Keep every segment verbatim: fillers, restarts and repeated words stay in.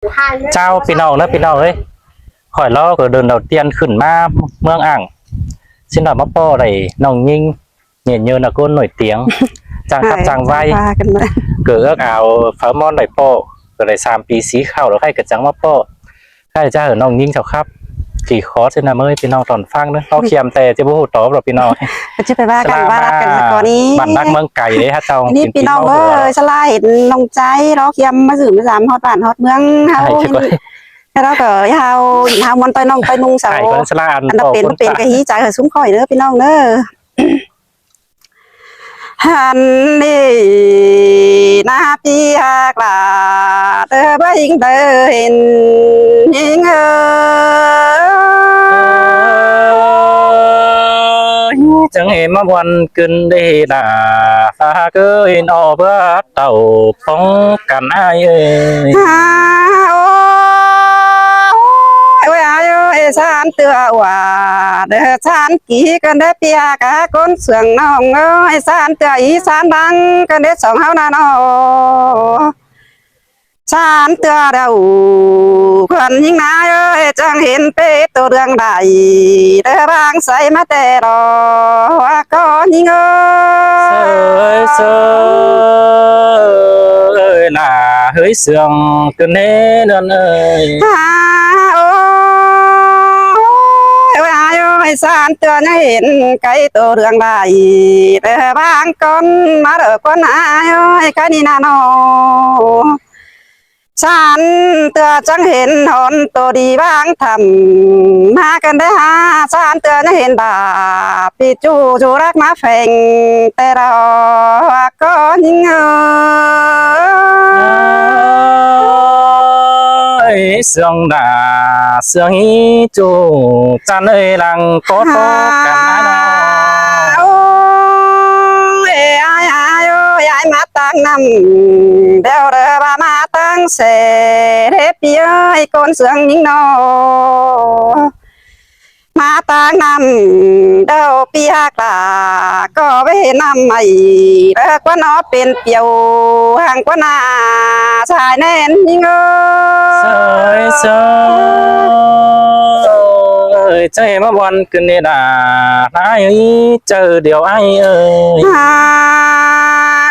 Chào ꞌpi ꞌnọng ꞌnớ ꞌpi ꞌnọng ới. Khỏi lo ꞌcọ đưn đầu tiên khửn ꞌmá ꞌmướng ảng. ꞌSịn ꞌnọng ꞌmá ꞌpọ đảy ꞌnọng ꞌnhính nhên nhơn ꞌcốn nổi tiếng. Chang khắp chang ꞌvạy. ꞌCọ ước ao pháư ꞌmón đảy ꞌpọ. ꞌCọ đảy sam pi sí khảu lỏ khay ꞌcọ chắng ꞌmá ꞌpọ. Khay ꞌchạ hảư ꞌnọng ꞌnhính sau khắp. Kỉ khó ꞌsịn ꞌnớ ꞌmới ꞌpi ꞌnọng tỏn ꞌphắng ꞌnớ. Lo khiêm ꞌtẹ ꞌchí báu ꞌhụ tó ꞌlọ ꞌpi ꞌnọng. ꞌCọ ꞌchí pay ꞌvá căn ꞌvá ꞌlặc căn ꞌcọ ꞌnị. Bản đắc ꞌmướng cay đé hả ꞌchau. ꞌNị ꞌpi ꞌnọng ꞌới, ꞌsa ꞌla hên ꞌnọng ꞌchái lo khiêm ꞌmá dú ꞌmá dám ꞌhọt bản ꞌhọt ꞌmướng ꞌháu. Hảư ꞌcọ ꞌháu, ꞌháu ꞌmuôn ꞌtoi ꞌnọng ꞌtoi ꞌnung sau. Hảư ꞌcọ ꞌsa ꞌla ăn ăn ꞌtọ ꞌpến ꞌpến ꞌcọ hí chaư hảư súng khỏi ꞌnớ ꞌpi ꞌnọng ꞌnớ. Hăn ꞌnị ꞌna ꞌpi ꞌhặc lả, ꞌtơ báu ꞌhịnh ꞌtơ hên ꞌhịnh ới. Chắng hên ꞌmá ꞌmuôn ꞌcứn đê lả, ꞌhặc ới ꞌnọ báu tảu ꞌphóng căn ai ới. Ôi ai ơi, san ꞌtưa ꞌwa, đơ san kỉ căn đơ ꞌpi ꞌhặc ꞌcốn sương ꞌnọng ơi, san ꞌtưa í san đăng căn đơ song ꞌháu ꞌna ꞌnọ. San ꞌtưa đaư khuôn ꞌhịnh ꞌna ơi, chắng hên pê tô đường đảy, đơ bang say ꞌmá ꞌtẹ lo, ꞌcọ ꞌnhính ơi. Sơi sơi ơi, ꞌna hơi sương ꞌcứn ꞌnê ꞌnưn ơi. Ôi ai ơi, san ꞌtưa ꞌnhá hên cay tô đường đảy, đơ bang con ꞌmá đơ con ai ơi, cái ꞌnị ꞌna ꞌnọ. San ꞌtưa chắng hên hôn tô đi bang thăm, ꞌmá căn đơ hả, san ꞌtưa ꞌnhá hên đả, ꞌpi ꞌchu ꞌchu đắc ꞌmá pheng, ꞌtẹ lo, ꞌcọ ꞌnhính ơi. Sương đả, sương hí ꞌchu, chăn ơi lăng có tô căn ꞌna ꞌnọ. Ôi ai ai ơi, ai ꞌmá ꞌtáng ꞌnặm, đeo đơ ꞌva ꞌmá ꞌtáng sẻ, đê ꞌpi ơi, ꞌcốn sương ꞌnhính ꞌnọ. ꞌMá ꞌtáng ꞌnặm, đeo ꞌpi ꞌhặc lả, ꞌcọ báu hên ꞌnặm ꞌmạy, đơ ꞌquán ók pên piêu, hăng ꞌquán ꞌna sai ꞌnén ꞌnhính ơi. Sơi sơi ơi, chắng hên ꞌmá ꞌmuôn ꞌcứn đê lả, ꞌna ới, chaư điêu ai ơi. Hả,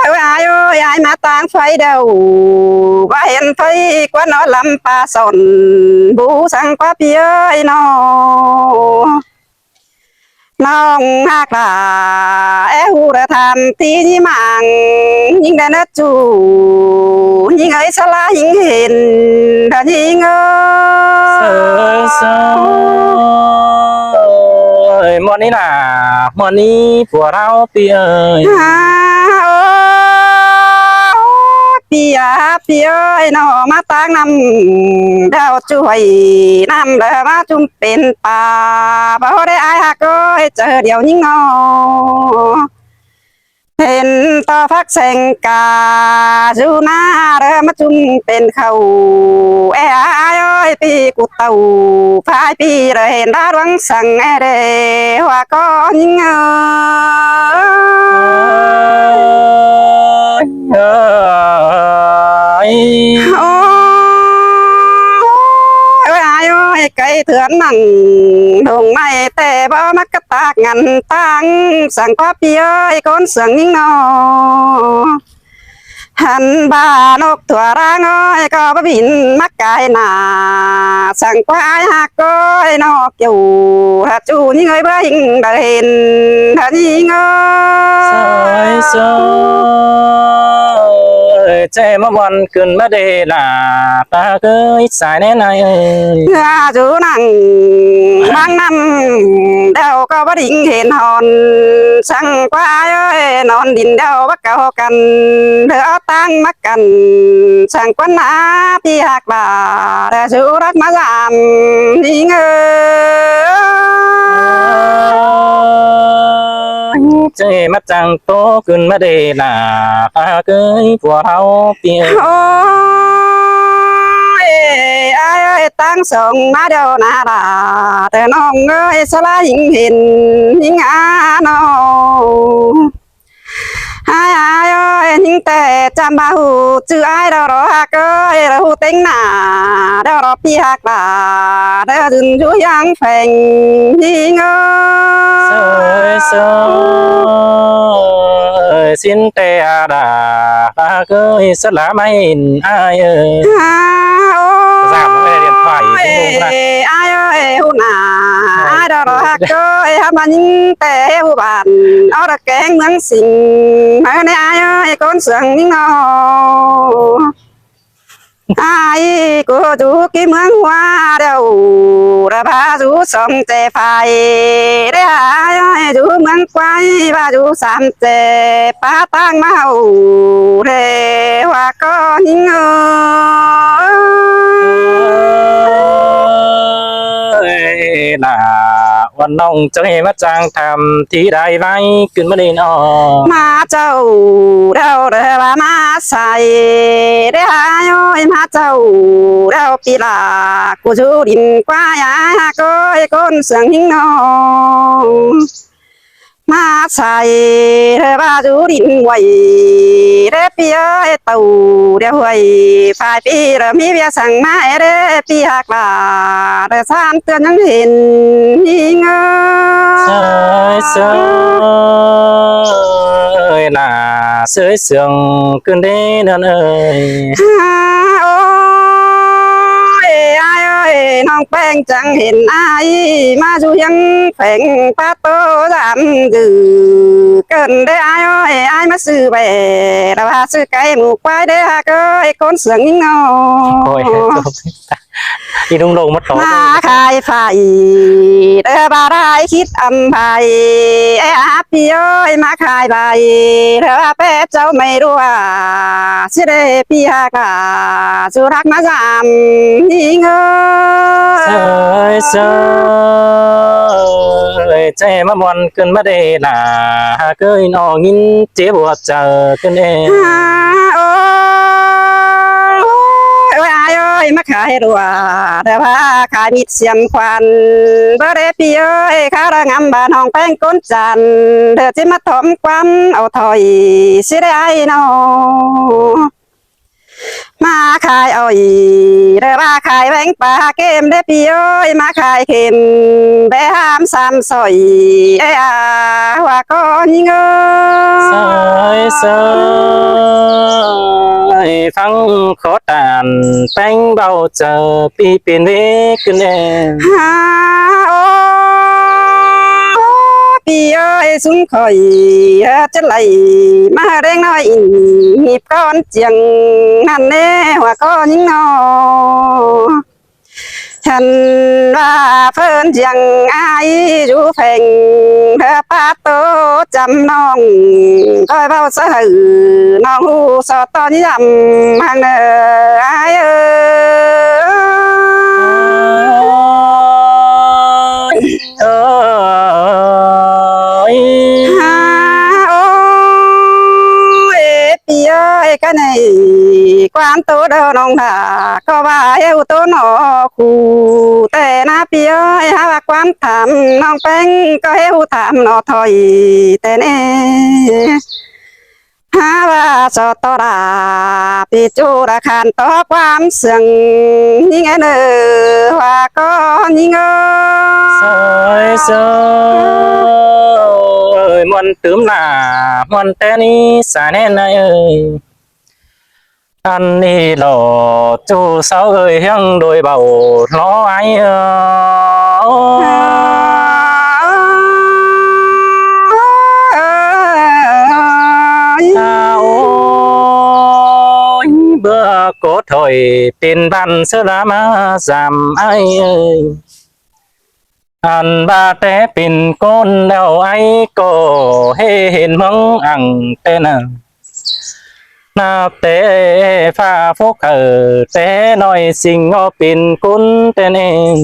ôi ai ơi, ai ꞌmá ꞌtáng phay đeo, báu hên phay ꞌquán ók lăm pa son, bu săng ꞌquá ꞌpi ơi ꞌnọ. ꞌNọng ꞌhặc lả, é ꞌhụ đơ tham ti ꞌnị mảng, ꞌnhính đe ꞌnớ ꞌchu, ꞌnhính ơi, ꞌsa ꞌla ꞌhịnh hên, đa ꞌnhính ơi. Sơi sơi ơi, ꞌmuôn ꞌnị ꞌna, ꞌmuôn ꞌnị pua ꞌlẹo ꞌpi ơi. Hả, ôi ꞌpi à, ꞌpi ơi, ꞌnọ ꞌmá ꞌtáng ꞌnặm, đeo ꞌchu ꞌhạy ꞌnặm đơ ꞌmá ꞌchum pên pa, báu đé ai ꞌhặc ơi, chaư điêu ꞌnhính ꞌnọ. Hên ꞌto phắc seng ca, dú ꞌna đơ ꞌmá ꞌchum pên khảu, é ai ơi, ꞌpi ꞌcụ tảu, phai ꞌpi đơ hên đa ꞌluống săng é đê, ꞌhua ꞌcọ ꞌnhính ơi. Ôi ai ơi, cay thươn nẳng, đông ꞌmạy ꞌtẹ báu mắc cá tạc ngăn ꞌtáng, săng ꞌquá ꞌpi ơi, ꞌcốn sương ꞌnhính ꞌnọ. Hăn ba nốc thua ꞌláng ơi, ꞌcọ báu bỉn mắc cai nả, săng ꞌquá ai ꞌhặc ơi, ꞌnọ kiêu, hả ꞌchu ꞌnhính ơi, báu ꞌhịnh đơ hên, hả ꞌnhính ơi. Sơi sơi ơi, ꞌchí ꞌmá ꞌmuôn ꞌcứn ꞌmá đê lả, ta ꞌcứ sai ꞌnén ai ơi. Hả ꞌchu nẳng ꞌmáng ꞌnặm, đeo ꞌcọ báu đinh hên hòn, săng ꞌquá ai ơi, ꞌnọn đin đeo báu cáu căn, đơ ꞌtáng mắc căn, săng ꞌquá ꞌna ꞌpi ꞌhặc lả, đa dú đắc ꞌmá dăm ꞌnhính ơi. Ơ, ꞌchí ꞌmá chắng ꞌtố ꞌcứn ꞌmá đê lả, ta ꞌcứ pua ꞌháu ꞌpi ơi. Ôi ai ơi, ꞌtáng sông ꞌmá đeo ꞌna lả, đơ ꞌnọng ơi, sa ꞌla ꞌhịnh hên ꞌnhính a ꞌnọ. Ai, ai ơi, ꞌnhính ꞌtẹ chăm ꞌva ꞌhụ ꞌchư ai đaư ꞌló ꞌhặc ơi, ꞌlẹo ꞌhụ ꞌtếng nả đaư ꞌló ꞌpi ꞌhặc ꞌva đaư dưn dú ꞌhiếng pheng ꞌnhính ơi. Sơi, sơi, ꞌsịn ꞌtẹ a đà ꞌhặc ơi, sá ꞌlạ ꞌmá hên ai ơi. À, ôi, ai ơi, ꞌhụ nả, ai đaư ꞌló ꞌhặc ơi, hák ꞌmá ꞌnhính ꞌtẹ ꞌhụ bản, ók đaư kéng ꞌmướng Sính, ꞌmá ꞌnị ai ơi, ꞌcốn Sương ꞌnhính ꞌnọ. Ai ꞌcọ dú ꞌkí ꞌmướng ꞌhua đaư, đaư ꞌva dú song ꞌchẹ phải, đaư ai ơi, dú ꞌmướng ꞌquái ꞌva dú sam ꞌchẹ, pá ꞌtáng ꞌmá ꞌhụ đaư ꞌhua ꞌcọ ꞌnhính ơi. Nả ꞌvan ꞌnọng chắng ꞌhê ꞌmá chang tham thi đai ꞌvạy ꞌcứn ꞌmá đin ọ. ꞌMá chảu đaư đaư ꞌva ꞌmá sai, đaư ai ơi, ꞌmá chảu đaư ꞌpi ꞌlạ ꞌcọ dú đin ꞌquá ai ꞌhặc ơi, ꞌcốn Sương ꞌnhính ꞌnọ. ꞌMá sai đaư ꞌva dú đin ꞌhuối, đaư ꞌpi ơi, tảu đaư ꞌhuối, phải ꞌpi đaư ꞌmí ꞌviạk săng ꞌmá é đaư ꞌpi ꞌhặc ꞌva đaư sam ꞌtưa ꞌnhắng hên ꞌnhính ơi. Sơi, sơi, nả sơi Sương ꞌcứn đé ꞌnặn ơi. À, ôi, ai ơi, ꞌnọng ꞌpéng chắng hên ai ꞌmá dú ꞌhiếng pheng pá ꞌtố dăm dư ꞌcợn đé ai ơi, ai ꞌmá sư ꞌvẹ, đaư ꞌva sư cai mủ ꞌquái đé ꞌhặc ơi, ꞌcốn Sương ꞌnhính ꞌnọ. Ôi, ꞌi ꞌnung ꞌlống ꞌmá tó. ꞌMá khai phải, đaư ꞌva đai khít ꞌmá phải, é ꞌpi ơi, ꞌmá khai phải, đaư ꞌva pé chảu ꞌmạy ꞌlua, ꞌsịn đé ꞌpi ꞌhặc ꞌva dú ꞌhặc ꞌmá dăm ꞌnhính ơi. Sơi, sơi, ꞌchí ꞌmá ꞌmuôn ꞌcứn ꞌmá đé nả ꞌhặc ơi, ꞌnọng ꞌnhính ꞌchí bua chaư ꞌcứn ê. À, ôi, ôi, ai ơi, ꞌmá khai ꞌlua, đaư ꞌva khai mịt xiêm khuan, báu đé ꞌpi ơi, khá đaư ngắm ꞌva ꞌnọng ꞌpéng ꞌcốn chăn, đaư ꞌchí ꞌmá thóm ꞌquám au thỏi, ꞌsịn đé ai ꞌnọ. ꞌMá khai ơi, đaư ꞌva khai ꞌvén pá kêm đé ꞌpi ơi, ꞌmá khai kêm bé ham sam sỏi, é à, ꞌhua ꞌcọ ꞌnhính ơi. Sơi, sơi, phắng khót ꞌtan ꞌpéng báu chaư ꞌpi pên ꞌvế ꞌcứn ê. À, ôi, ꞌpi ơi, ꞌsúm khỏi, à, chắng đảy ꞌmá ꞌdếng ꞌnọi ỉn ꞌhịp ꞌcón chiêng ꞌnặn ꞌnê, ꞌhua ꞌcọ ꞌnhính ꞌnọ. Hên ꞌva ꞌphớn chiêng ai dú pheng, đaư pá ꞌtố chăm ꞌnọng, ꞌcoi báu sáư ꞌnọng ꞌhụ so ꞌtọn dăm hăng nơ ai ơi. Ơi. À, ôi, ꞌpi ơi, ꞌcọ ꞌnị ꞌquám ꞌtố đaư ꞌnọng ꞌva ꞌcọ ꞌva ꞌhụ ꞌtố ꞌnọ khu ꞌtẹ ꞌna ꞌpi ơi, hák ꞌva ꞌquám tham ꞌnọng ꞌpéng ꞌcọ ꞌhụ tham ꞌnọ thôi ꞌtẹ ꞌnị. Hák ꞌva so ꞌtọ đa ꞌpi ꞌchu đa khan ꞌtọ ꞌquám Sương ꞌnhính ên ơ, ꞌhua ꞌcọ ꞌnhính ơi. Sơi, sơi, ꞌmuôn tứm nả ꞌmuôn ꞌtẹ ꞌnị sai ꞌnê ꞌnị ơi. Ăn ꞌnị lỏ ꞌchu sau ơi ꞌhiếng đôi báu lo ai ơi. À, ôi, báu ꞌcọ thôi pên ꞌván ꞌsớ ꞌla ꞌmá dăm ai ơi. Ăn ꞌva té pên ꞌcốn đaư ai ꞌcọ ꞌhế hên ꞌmướng ăng ꞌtẹ ꞌna. ꞌNạp té ꞌphạ phúc hảư té ꞌnọi sing ꞌnọ pên ꞌcốn ꞌtẹ ꞌnị.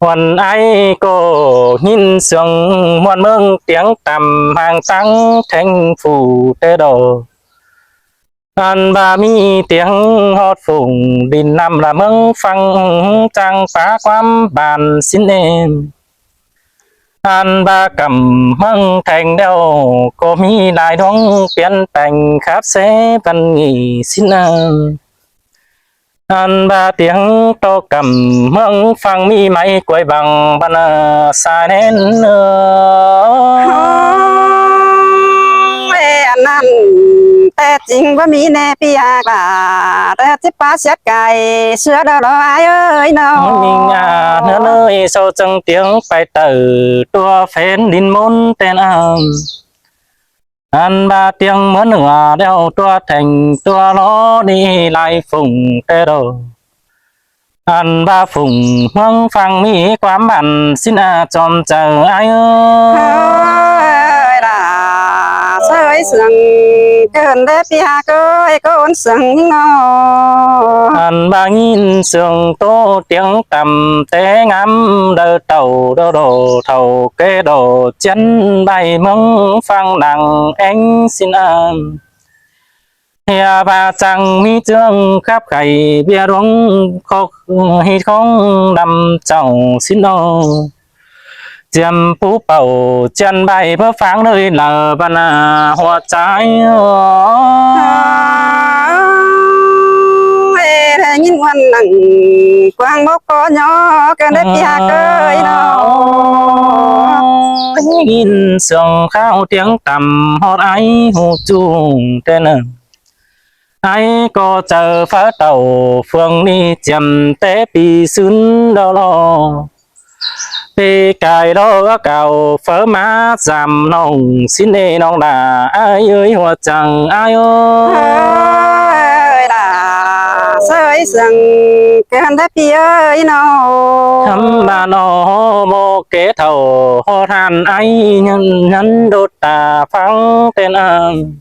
Hua ai ꞌcọ ꞌhịn sương ꞌmuôn ꞌmướng tiếng tăm hang táng théng phủ té đo. Ăn ꞌva ꞌmí tiếng hót phủng đin ꞌnặm ꞌla ꞌmướng ꞌphắng chang pá ꞌquám bản ꞌsịn ên. Ăn ꞌva cắm ꞌmướng Theng ꞌlẹo ꞌcọ ꞌmí lai ꞌluống piến peng khắp ꞌsớ ꞌvắn ꞌnị ꞌsịn ꞌnớ. Ăn ꞌva tiếng ꞌto cắm ꞌmướng Phang ꞌmí mai quay bằng băn, à, sai ꞌnén. Ơ, ăn ꞌnặn té ꞌchính ꞌva ꞌmí ꞌnê ꞌpi ꞌhặc lả, té ꞌchí pá siết cai ꞌsứa đaư lo ai ơi ꞌnớ. Ôi, ꞌmí ngả ꞌnớ ꞌnới sau chắng tiếng pay tảu tua phén đin ꞌmôn ꞌtến ăn. Ăn ꞌva tiếng ꞌmướng ꞌnưa ꞌlẹo tua Theng tua lo ꞌnị lai phung té đô. Ăn ꞌva phung ꞌmướng Phang ꞌmí ꞌquám băn ꞌsịn ꞌnớ chom chaư ai ơi. Ơi lả, ꞌsớ ơi sương, ꞌcốn đé ꞌpi ꞌhặc ơi, ꞌcốn sương ꞌnớ. Ăn ꞌva ꞌnghín sương ꞌtố tiếng tăm té ngắm đaư tảu đô đô thảu ké đô ꞌchiến ꞌvạy ꞌmướng Phang đang ꞌéng ꞌsịn ăn. ꞌHia ꞌva chắng ꞌmí ꞌchương khắp khay ꞌviạk ꞌluống khóc ꞌhịt khóng đăm chảu ꞌsịn ꞌnớ. Chiêm pú pảu ꞌchiến ꞌvạy ꞌmướng Phang ꞌlới lả băn, à, hua chai. Ơ, ê, đé ꞌnghín ꞌmuôn nẳng quang bốc có nhó, ꞌcốn đé ꞌpi ꞌhặc ơi ꞌnớ. ꞌNhính sương kháo tiếng tăm ꞌhọt ai ꞌhụ ꞌchung ꞌtến ꞌnớ. Ai ꞌcọ chaư phá tảu phường ꞌnị chiêm té pi ꞌsứn đaư lo. Pê cai lo ꞌcọ cáo phớ ꞌmá dăm ꞌnọng ꞌsịn ê ꞌnọng đa ai ơi hua chắng ai ơi. Ơi đa sơi sưng kén đé pi ơi ꞌnớ. Thăm ꞌva ꞌnọ ꞌmô ké thảu ꞌhọt ꞌhặn ai nhăn nhăn đốt ta phắng ꞌtến ăn.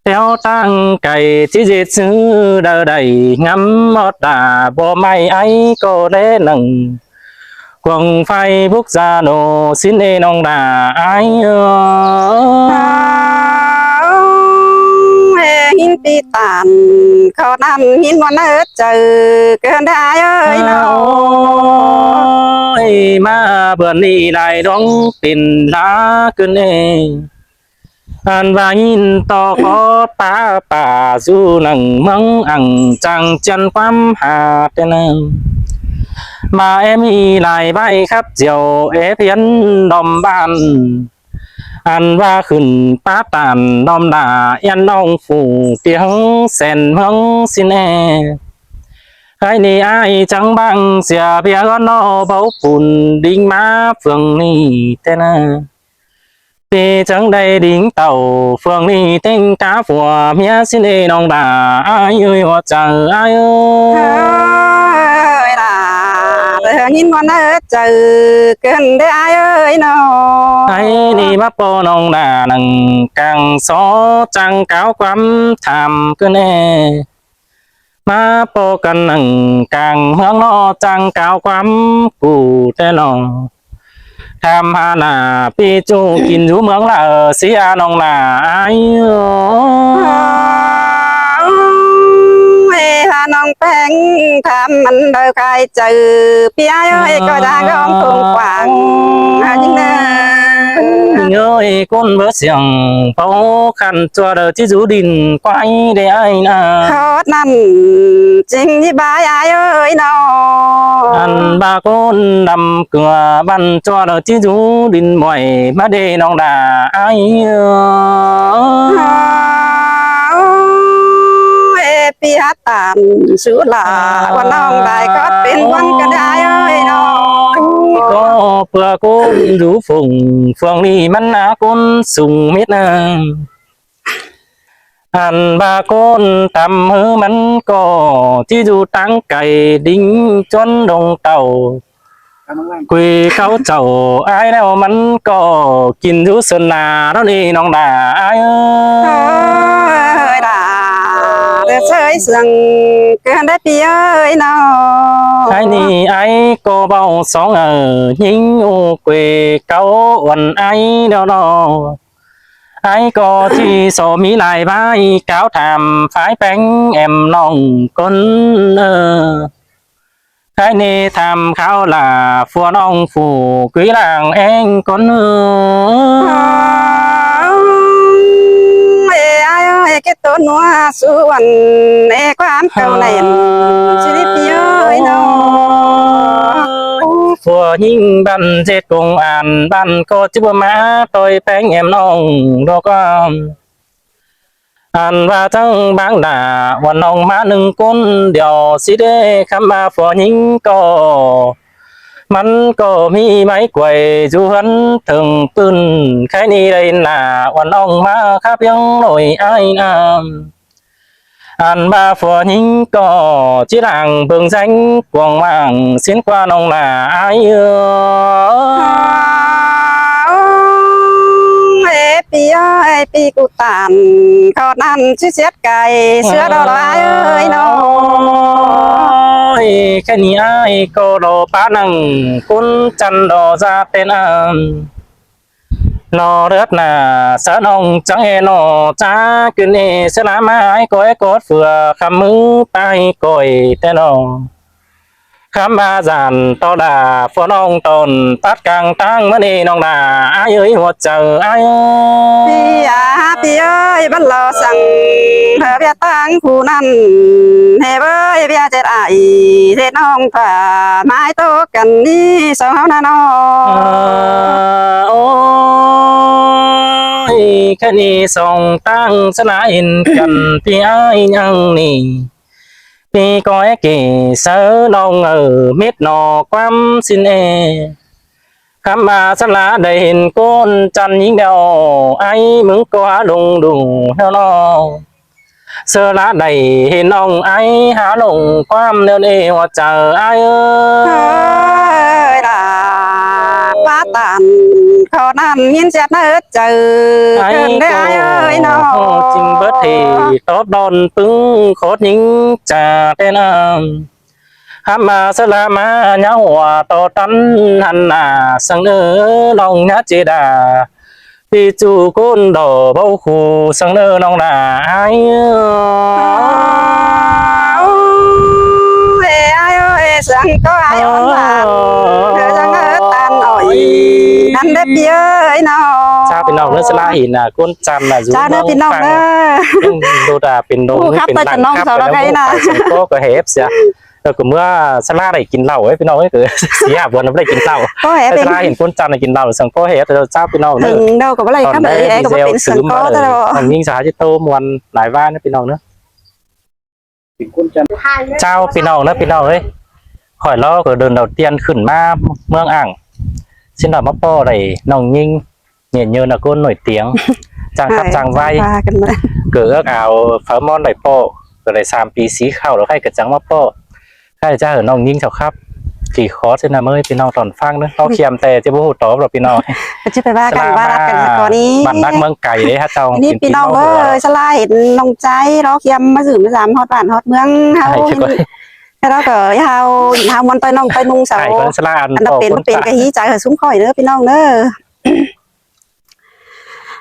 Téo ꞌtáng cai ꞌchí ꞌdệt ꞌsứ đaư đảy ngắm ꞌhọt đa báu ꞌmạy ai ꞌcọ đé nẳng. Cuông phai búc da nô ꞌsịn ê ꞌnọng đa ai ơ. Ê ꞌnhính pi tản khảu ꞌnặn ꞌnhính ꞌmuôn ꞌhớt chaư kén đé ai ơi ꞌnớ. Ôi, ꞌmá bươn ꞌnị lai ꞌluống pên đá ꞌcứn ê. Ăn ꞌva ꞌnhính ꞌto khót pá pả dú nẳng ꞌmướng ăn chắng ꞌchiến ꞌquám ha ꞌtến ꞌnớ. ꞌVa ê ꞌmí lai ꞌvạy khắp chiêu ê phiến đom bản. Ăn ꞌva khửn pá tản đom đa ꞌen ꞌnọng phủ tiếng sen ꞌmướng ꞌsịn ê. Ai ꞌnị ai chắng bang sia ꞌviạk ꞌhọt ꞌnọ báu pun đính ꞌmá phường ꞌnị ꞌtến ꞌnớ. Pi chắng đảy đính tảu phường ꞌnị ꞌtếng cá phua ꞌmía ꞌsịn ê ꞌnọng đa ai ơi hua chắng ai ơi. Ơi đa, tớ ꞌnhính ꞌmuôn ꞌhớt chaư kén đé ai ơi ꞌnớ. Ai ꞌnị ꞌmá ꞌpo ꞌnọng đa nẳng cang só chắng cáo ꞌquám tham ꞌcứn ê. ꞌMá ꞌpo căn nẳng cang ꞌmướng ꞌnọ chắng cáo ꞌquám cu ꞌtến ꞌnớ. Tham ha nả pi ꞌchu kin dú ꞌmướng lả sia ꞌnọng đa ai ơ. Ê ha ꞌnọng Peng tham mẳn đaư cai chaư pi ai ơi ꞌcọ đang ꞌgóng tung quảng ha ꞌnhính ꞌnớ. ꞌNhính ơi ꞌcốn báu siêng báu khăn ꞌchua đaư ꞌchí dú đin quái đé ai ꞌnớ. Khót ꞌnặn ꞌchính ꞌnị bái ai ơi ꞌnớ. Ăn ꞌva ꞌcốn đăm ꞌcứa băn ꞌchua đaư ꞌchí dú đin muối ꞌmá đé ꞌnọng đa ai ơ. Ê pi há tản sú lả ꞌquá ꞌnọng lai khót pên ꞌquám kén đé ai ơi ꞌnớ. ꞌCọ ꞌpưa ꞌcốn dú phung phường ꞌnị ꞌmắn ꞌná ꞌcốn sung mết ꞌnớ. Ăn ꞌva ꞌcốn tăm ꞌhứ ꞌmắn ꞌcọ ꞌchí dú ꞌtáng cai đính ꞌchuốn đông tảu. Quê cáo chảu ai ꞌlẹo ꞌmắn ꞌcọ kin dú sơn la ꞌnặn ê ꞌnọng đa ai ơ. Ơi đa, tớ sơi sương kén đé pi ơi ꞌnớ. Ai ꞌnị ai ꞌcọ báu song ơ ꞌnhính ú quê cáo uôn ai ꞌnớ ꞌnớ. Ai ꞌcọ ꞌchí so ꞌmí lai ꞌvạy cáo tham phái Peng em ꞌnọng ꞌcốn ơ. Khái ꞌnị tham kháo lả phua ꞌnọng phủ quí làng eng cón ư. Ê ai ơi, cái tố nua su ăn, ê, quán cầu này, chứ đi pi ơi nó. Phua ꞌnhính bản ꞌdệt công an bản ꞌcọ ꞌchí báu ꞌmá ꞌtoi ꞌpéng em ꞌnọng đo ꞌquám. Ăn ꞌva chắng báng đả, ꞌva ꞌnọng ꞌmá ꞌnưng ꞌcốn điêu ꞌsịt ê, khắm ꞌva phua ꞌnhính ꞌcọ, mắn ꞌcọ ꞌmí ꞌmạy quay dú ꞌhướn thửng ꞌpưn. Khái ꞌnị đảy nả, ꞌva ꞌnọng ꞌmá khắp ꞌhiếng ꞌnọi ai ꞌnặm. Ăn ꞌva phua ꞌnhính ꞌcọ ꞌchí lăng bơng ꞌdáng cuông mảng ꞌsịn ꞌquá ꞌnọng nả ai ơ. Ê pi ơi, pi ꞌcụ tản, khảu ꞌnặn ꞌchí siết cay, ꞌsứa đo lo ai ơi nó. Ôi, khái ꞌnị ai ꞌcọ đo pá nẳng ꞌcốn chăn đo da tên ăn. Nó ꞌlượt nả, sa ꞌnọng chắng ê nó, chá kin ê, sa ꞌnạ ꞌmá ai ꞌcọ ê cốt phưa, khắm ꞌmứ pay ꞌcoi tên nó. Khắm ꞌva dản ꞌto đả, phua ꞌnọng tón tắt cang ꞌtáng ꞌmá ê ꞌnọng đả, ai ơi, hua chaư ai ơi. Pi à, pi ơi, bắn lo săng, hơ ꞌviạk ꞌtáng khu ꞌnặn, hê ꞌvới, ꞌviạk ꞌdệt ai, ꞌdệt ꞌnọng phả, ꞌmái tô căn ꞌnị song ꞌháu ꞌnặn nó. Ơ, ôi, khái ꞌnị song ꞌtáng sa ꞌnạ in căn pi ai ꞌnhắng ꞌnị. Pi ꞌcoi kỉ sáư ꞌnọng ơ, mết nó ꞌquám ꞌsịn ê. Khắm ꞌva sa ꞌnạ đảy hên ꞌcốn chăn ꞌnhính điêu, ai ꞌmứng ꞌcọ hả lông đu ꞌnéo nó. Sa ꞌnạ đảy hên ꞌnọng ai hả lông ꞌquám ꞌnéo ê, hua chaư ai ơi. Ơi đả, pá tản, khảu ꞌnặn ꞌnghín chét ꞌnớ chaư, ai ơn đé ai ơi nó. Ching bớt thì tóp đon ꞌpứng khót ꞌnhính cha tên ăn. Hăm ꞌmá sa ꞌlạ ꞌmá ꞌnhá hua ꞌto tắn hăn nả săng ꞌnớ ꞌnọng ꞌnhá ꞌchí đả. ꞌPi ꞌchu ꞌcốn đỏ báu khu săng ꞌnớ ꞌnọng đả ai. Ê ai ơi, săng ꞌcọ ai ơn bản. Săng ꞌnớ tản ỏi. Năn đé ꞌpi ơi nó. Chao ꞌpi ꞌnọng ꞌnớ, sa ꞌlạ hên nả ꞌcốn chăn nả dú. Chao ꞌnớ ꞌpi ꞌnọng ꞌnớ. Đô đà pên đô. Khắp ꞌtoi chăn ꞌnọng sau đó cái nả. Săng ꞌcọ ꞌcọ hép sia. Ơ, ꞌcọ ꞌmưa sa ꞌlạ đảy kin ꞌlạu ê ꞌpi ꞌnọng ê, ꞌcọ sia buôn đảy kin ꞌlạu. Sa ꞌlạ hên ꞌcốn chăn đảy kin ꞌlạu, săng ꞌcọ hép. Chao ꞌpi ꞌnọng ꞌnớ. Đô ꞌcọ báu đảy khắp ơi, ꞌcọ báu pên săng ꞌcọ ꞌtoi. ꞌNhính sa ꞌchí ꞌtố ꞌmuôn lai ꞌva ꞌnớ ꞌpi ꞌnọng ꞌnớ. Chao ꞌpi ꞌnọng ꞌnớ, ꞌpi ꞌnọng ê. Khỏi ꞌló ꞌcọ đươn đầu tiên khửn ꞌmá ꞌmướng ảng. ꞌSịn đỏ ꞌmá ꞌpo đảy ꞌnọng ꞌnhính. Nhện nhơn ꞌcốn nổi tiếng, chang khắp chang ꞌvạy. ꞋCọ ước ao pháư ꞌmón đảy ꞌpo, ꞌcọ đảy sam pi sí khảu lỏ khay ꞌcọ chắng ꞌmá ꞌpo. Khay chá hảư ꞌnọng ꞌnhính sau khắp. Kỉ khó ꞌsịn ꞌnớ ꞌmới ꞌpi ꞌnọng tỏn ꞌphắng ꞌnớ. Tóp khiêm ꞌtẹ ꞌchí báu hu tóp lỏ ꞌpi ꞌnọng. Bản đắc ꞌmướng cay đé hả chao. ꞌNị ꞌpi ꞌnọng ơi, sa ꞌlạ hên ꞌnọng ꞌchái tóp khiêm ꞌmá dưm ꞌmá dăm ꞌhọt bản ꞌhọt ꞌmướng ꞌháu. Khay ꞌló ꞌcọ ꞌháu ꞌmón ꞌtoi ꞌnọng ꞌtoi ꞌnung sau. Ăn ꞌtoi pên ꞌpộ pên ꞌcọ hí chắng hảư sung khỏi ꞌnớ ꞌpi ꞌnọng ꞌnớ.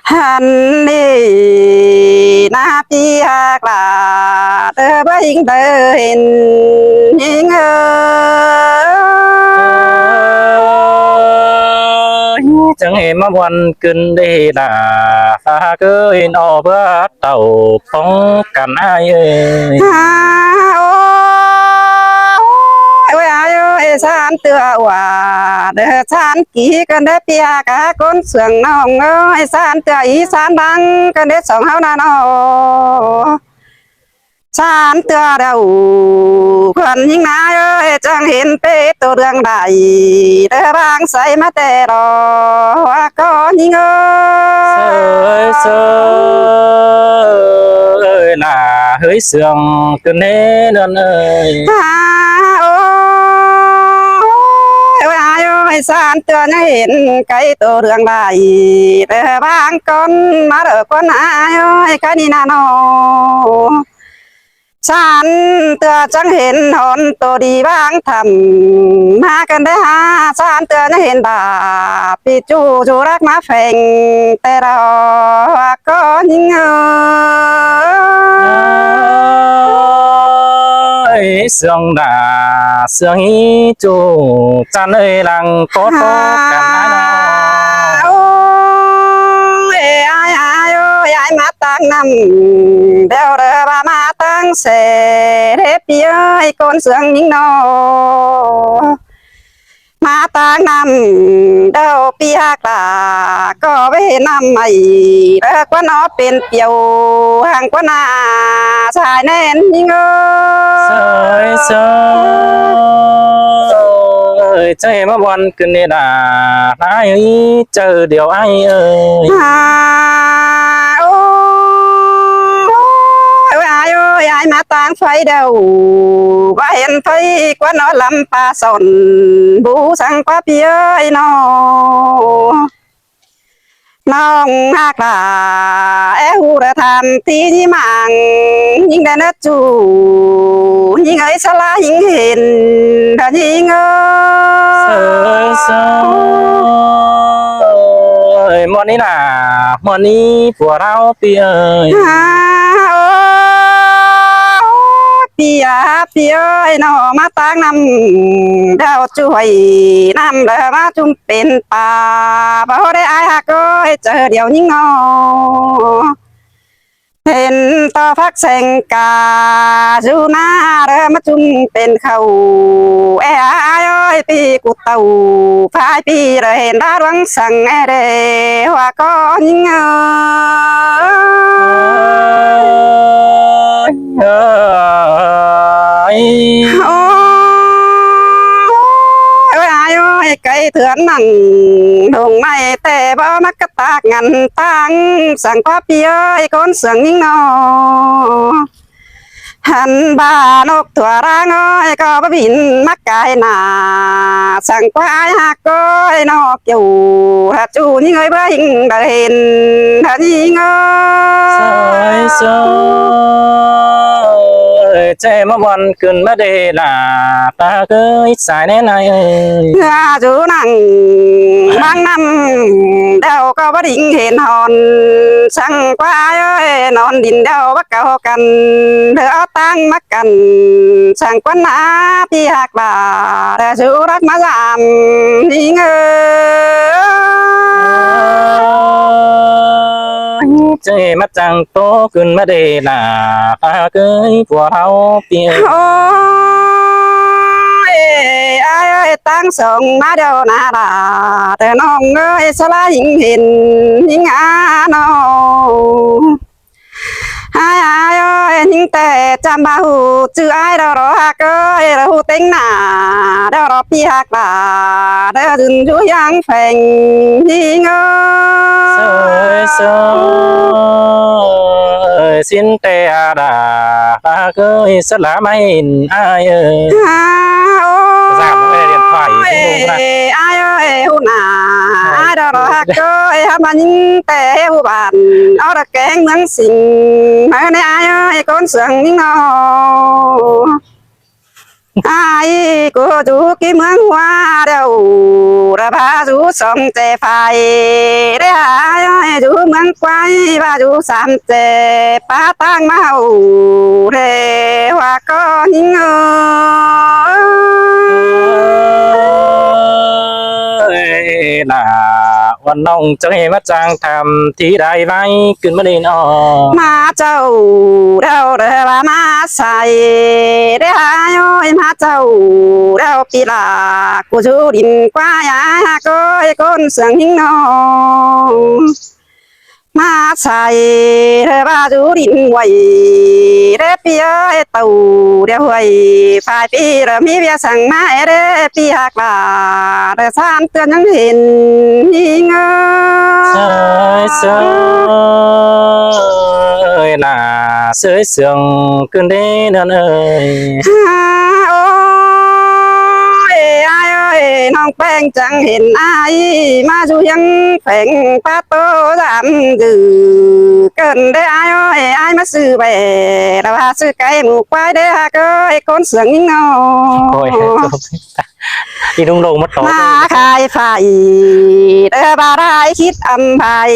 Hăn ꞌnị ꞌná ꞌpi ꞌhặc lả, ꞌtơ báu ꞌhính ꞌtơ hên ꞌhính ơi. Chắng hên ꞌmá ꞌmuôn ꞌcứn đé lả, ꞌhặc ơi ꞌnọ báu tảu phóng căn ai ơi. Hả, ôi, ôi, ai ơi, san tưa ꞌwa, đơ san kỉ căn đé ꞌpi ꞌhặc ꞌcốn sương ꞌnọng ơi, san tưa í san đăng căn đé song ꞌháu ꞌnặn ꞌnọ. San tưa đaư khuôn ꞌhính ꞌnạ ơi, chắng hên pết tô ꞌlương đảy, đơ bang say ꞌmá ꞌtẹ lo ꞌcọ ꞌnhính ơi. Sơi, sơi ơi, nả hơi sương ꞌcứn ꞌnê ꞌnưn ơi. Hả, ôi, ôi, ai ơi, san tưa ꞌnhá hên cáy tô ꞌlương đảy, đơ bang ꞌcốn ꞌmá đơ ꞌcốn ai ơi, ꞌcọ ꞌnị ꞌnặn ꞌnọ. San tưa chắng hên hôn tô đi bang thăm, ꞌmá căn đé hả, san tưa ꞌnhá hên đả, ꞌpi ꞌchu ꞌchu đắc ꞌmá pheng, ꞌtẹ lo ꞌcọ ꞌnhính ơi. Sương đa sương hí chu chăn ơi lăng có có cắn ai nó. Ôi, ai, ai, ôi, ai, ꞌmá ꞌtáng năm, đeo đơ ꞌva ꞌmá ꞌtáng xe, đế pi ơi, ꞌcốn sương ꞌnhính nó. ꞌMá ꞌtáng năm, đeo pi ꞌhặc lả, ꞌcọ ꞌvế năm ꞌmạy, đơ ꞌquá nó pên piêu, hăng ꞌquá ꞌna sai ꞌnén ꞌnhính ơi. Sơi, sơi, ơi, ꞌchớ ꞌmá ꞌvón cưng đê đa, ꞌnái ơi, ꞌchớ điêu ai ơi. À, ôi, ôi, ai ơi, ai ꞌmá ꞌtáng phay đeo, ꞌva hên phay ꞌquá nó lăm pa son, bu săng ꞌquá pi ơi nó. ꞌNọng ꞌhặc lả, é hu đơ tham ꞌtí ꞌnhí mảng, ꞌnhính đen ớt chu, ꞌnhính ơi sa ꞌlá ꞌnhính hên, đơ ꞌnhính ơi. Sơi, sơi, ꞌmuôn ꞌnị nả, ꞌmuôn ꞌnị pua ꞌláo pi ơi. À, ôi, pi à, pi ơi, nó ꞌmá ꞌtáng năm, đeo chu ꞌhuây năm, đơ ꞌmá chum pên pa, báu đé ai ꞌhặc ơi, ꞌchớ điêu ꞌnhính nó. Hên ꞌto phắc seng ca, dú ꞌna đơ ꞌmá chum pên khảu, é ai ơi, pi cu tảu, phái pi đơ hên đa đuang săng é đê, hua ꞌcọ ꞌnhính ơi. Ơi. Ôi, ôi, ai ơi, cái thươn nẳng, đồng này tê bó mắc cái tạc ngăn tăng, săng ꞌquá pi ơi, ꞌcốn sương ꞌnhính nó. Hẳn ba nốc thua rang ơi, ꞌcọ bá bỉn mắc cái nả, săng ꞌquá ai ꞌhặc ơi, nó kiêu, hạt chu ꞌnhính ơi, bá hính đơ hên, hạt ꞌnhính ơi. Sơi, sơi, ꞌchớ ꞌmá ꞌvón cưng ꞌmá đê đa, ta ꞌcới sai ꞌnén ai ơi. Ngà dú nẳng, ꞌmáng năm, đeo ꞌcọ bá đính hên hòn, săng ꞌquá ai ơi, nón đin đeo bá cáu căn, đơ ók ꞌtáng mắc căn, săng ꞌquá ꞌna pi ꞌhặc lả, đơ dú đắc ꞌmá dăm, ꞌnhính ơi. ꞌChớ ꞌmá chăng ꞌtố cưng ꞌmá đê đa, ta ꞌcới pua ꞌláo pi ơi. Ôi, ai ơi, ꞌtáng sông ꞌmá đeo ꞌna đa, đơ ꞌnọng ơi, sa ꞌlá ꞌnhính hên, ꞌnhính á nó. Ai, ai ơi, ꞌnhính té chăm bá hu, chứ ai đo đo ꞌhặc ơi, đo hu têng nả, đo đo pi ꞌhặc lả, đơ dưn dú ꞌhiang pheng, ꞌnhính ơi. Sơi, sơi, xin té a đa, ta ꞌcới sa ꞌlá ꞌmá hên ai ơi. À, ôi, ai ơi, hu nả, ai đo đo ꞌhặc ơi, hăm ꞌmá ꞌnhính té hu bản, ók đơ kéng ꞌmướng sing, ꞌmá ꞌnê ai ơi, ꞌcốn sương ꞌnhính nó. Ai, cô dú kí ꞌmướng hua đeo, đơ bá dú song che phai, đe ai ơi, dú ꞌmướng quay, bá dú sam che, pá ꞌtáng ꞌmá hảu, đe hua ꞌcọ ꞌnhính ơi. Nả, ꞌván ꞌnọng ꞌchớ ꞌmá chăng tham, ꞌtí đai ꞌvạy cưng ꞌmá đê nó. ꞌMá chảu đeo đơ bá ꞌmá sai, đe ai ơi, ꞌmá chảu đeo pi lả, cô dú đin ꞌquá ai ꞌhặc ơi, ꞌcốn sương ꞌnhính nó. ꞌMá sai, đơ bá dú đin ꞌhuây, đe pi ơi, tảu đeo ꞌhuây, phai pi đơ ꞌmí ꞌviạk săng ꞌmá é đe pi ꞌhặc lả, đơ san ꞌtưa ꞌnhắng hên, ꞌnhính ơi. Sơi, sơi, nả, sơi sương cưng đê ꞌnặn ơi. À, ôi, ai ơi, ꞌnọng ꞌpéng chăng hên ai, ꞌmá dú ꞌhiang pheng pá tô dăm dư, cơn đe ai ơi, ai ꞌmá sư bè, đa bá sư cái mủ quay đe ꞌhặc ơi, ꞌcốn sương ꞌnhính nó. Ôi, ꞌI ꞌnung ꞌlống ꞌmá ꞌtọ. ꞌMá khai phay, ꞌlẹo ꞌva đảy khít ꞌmá phay,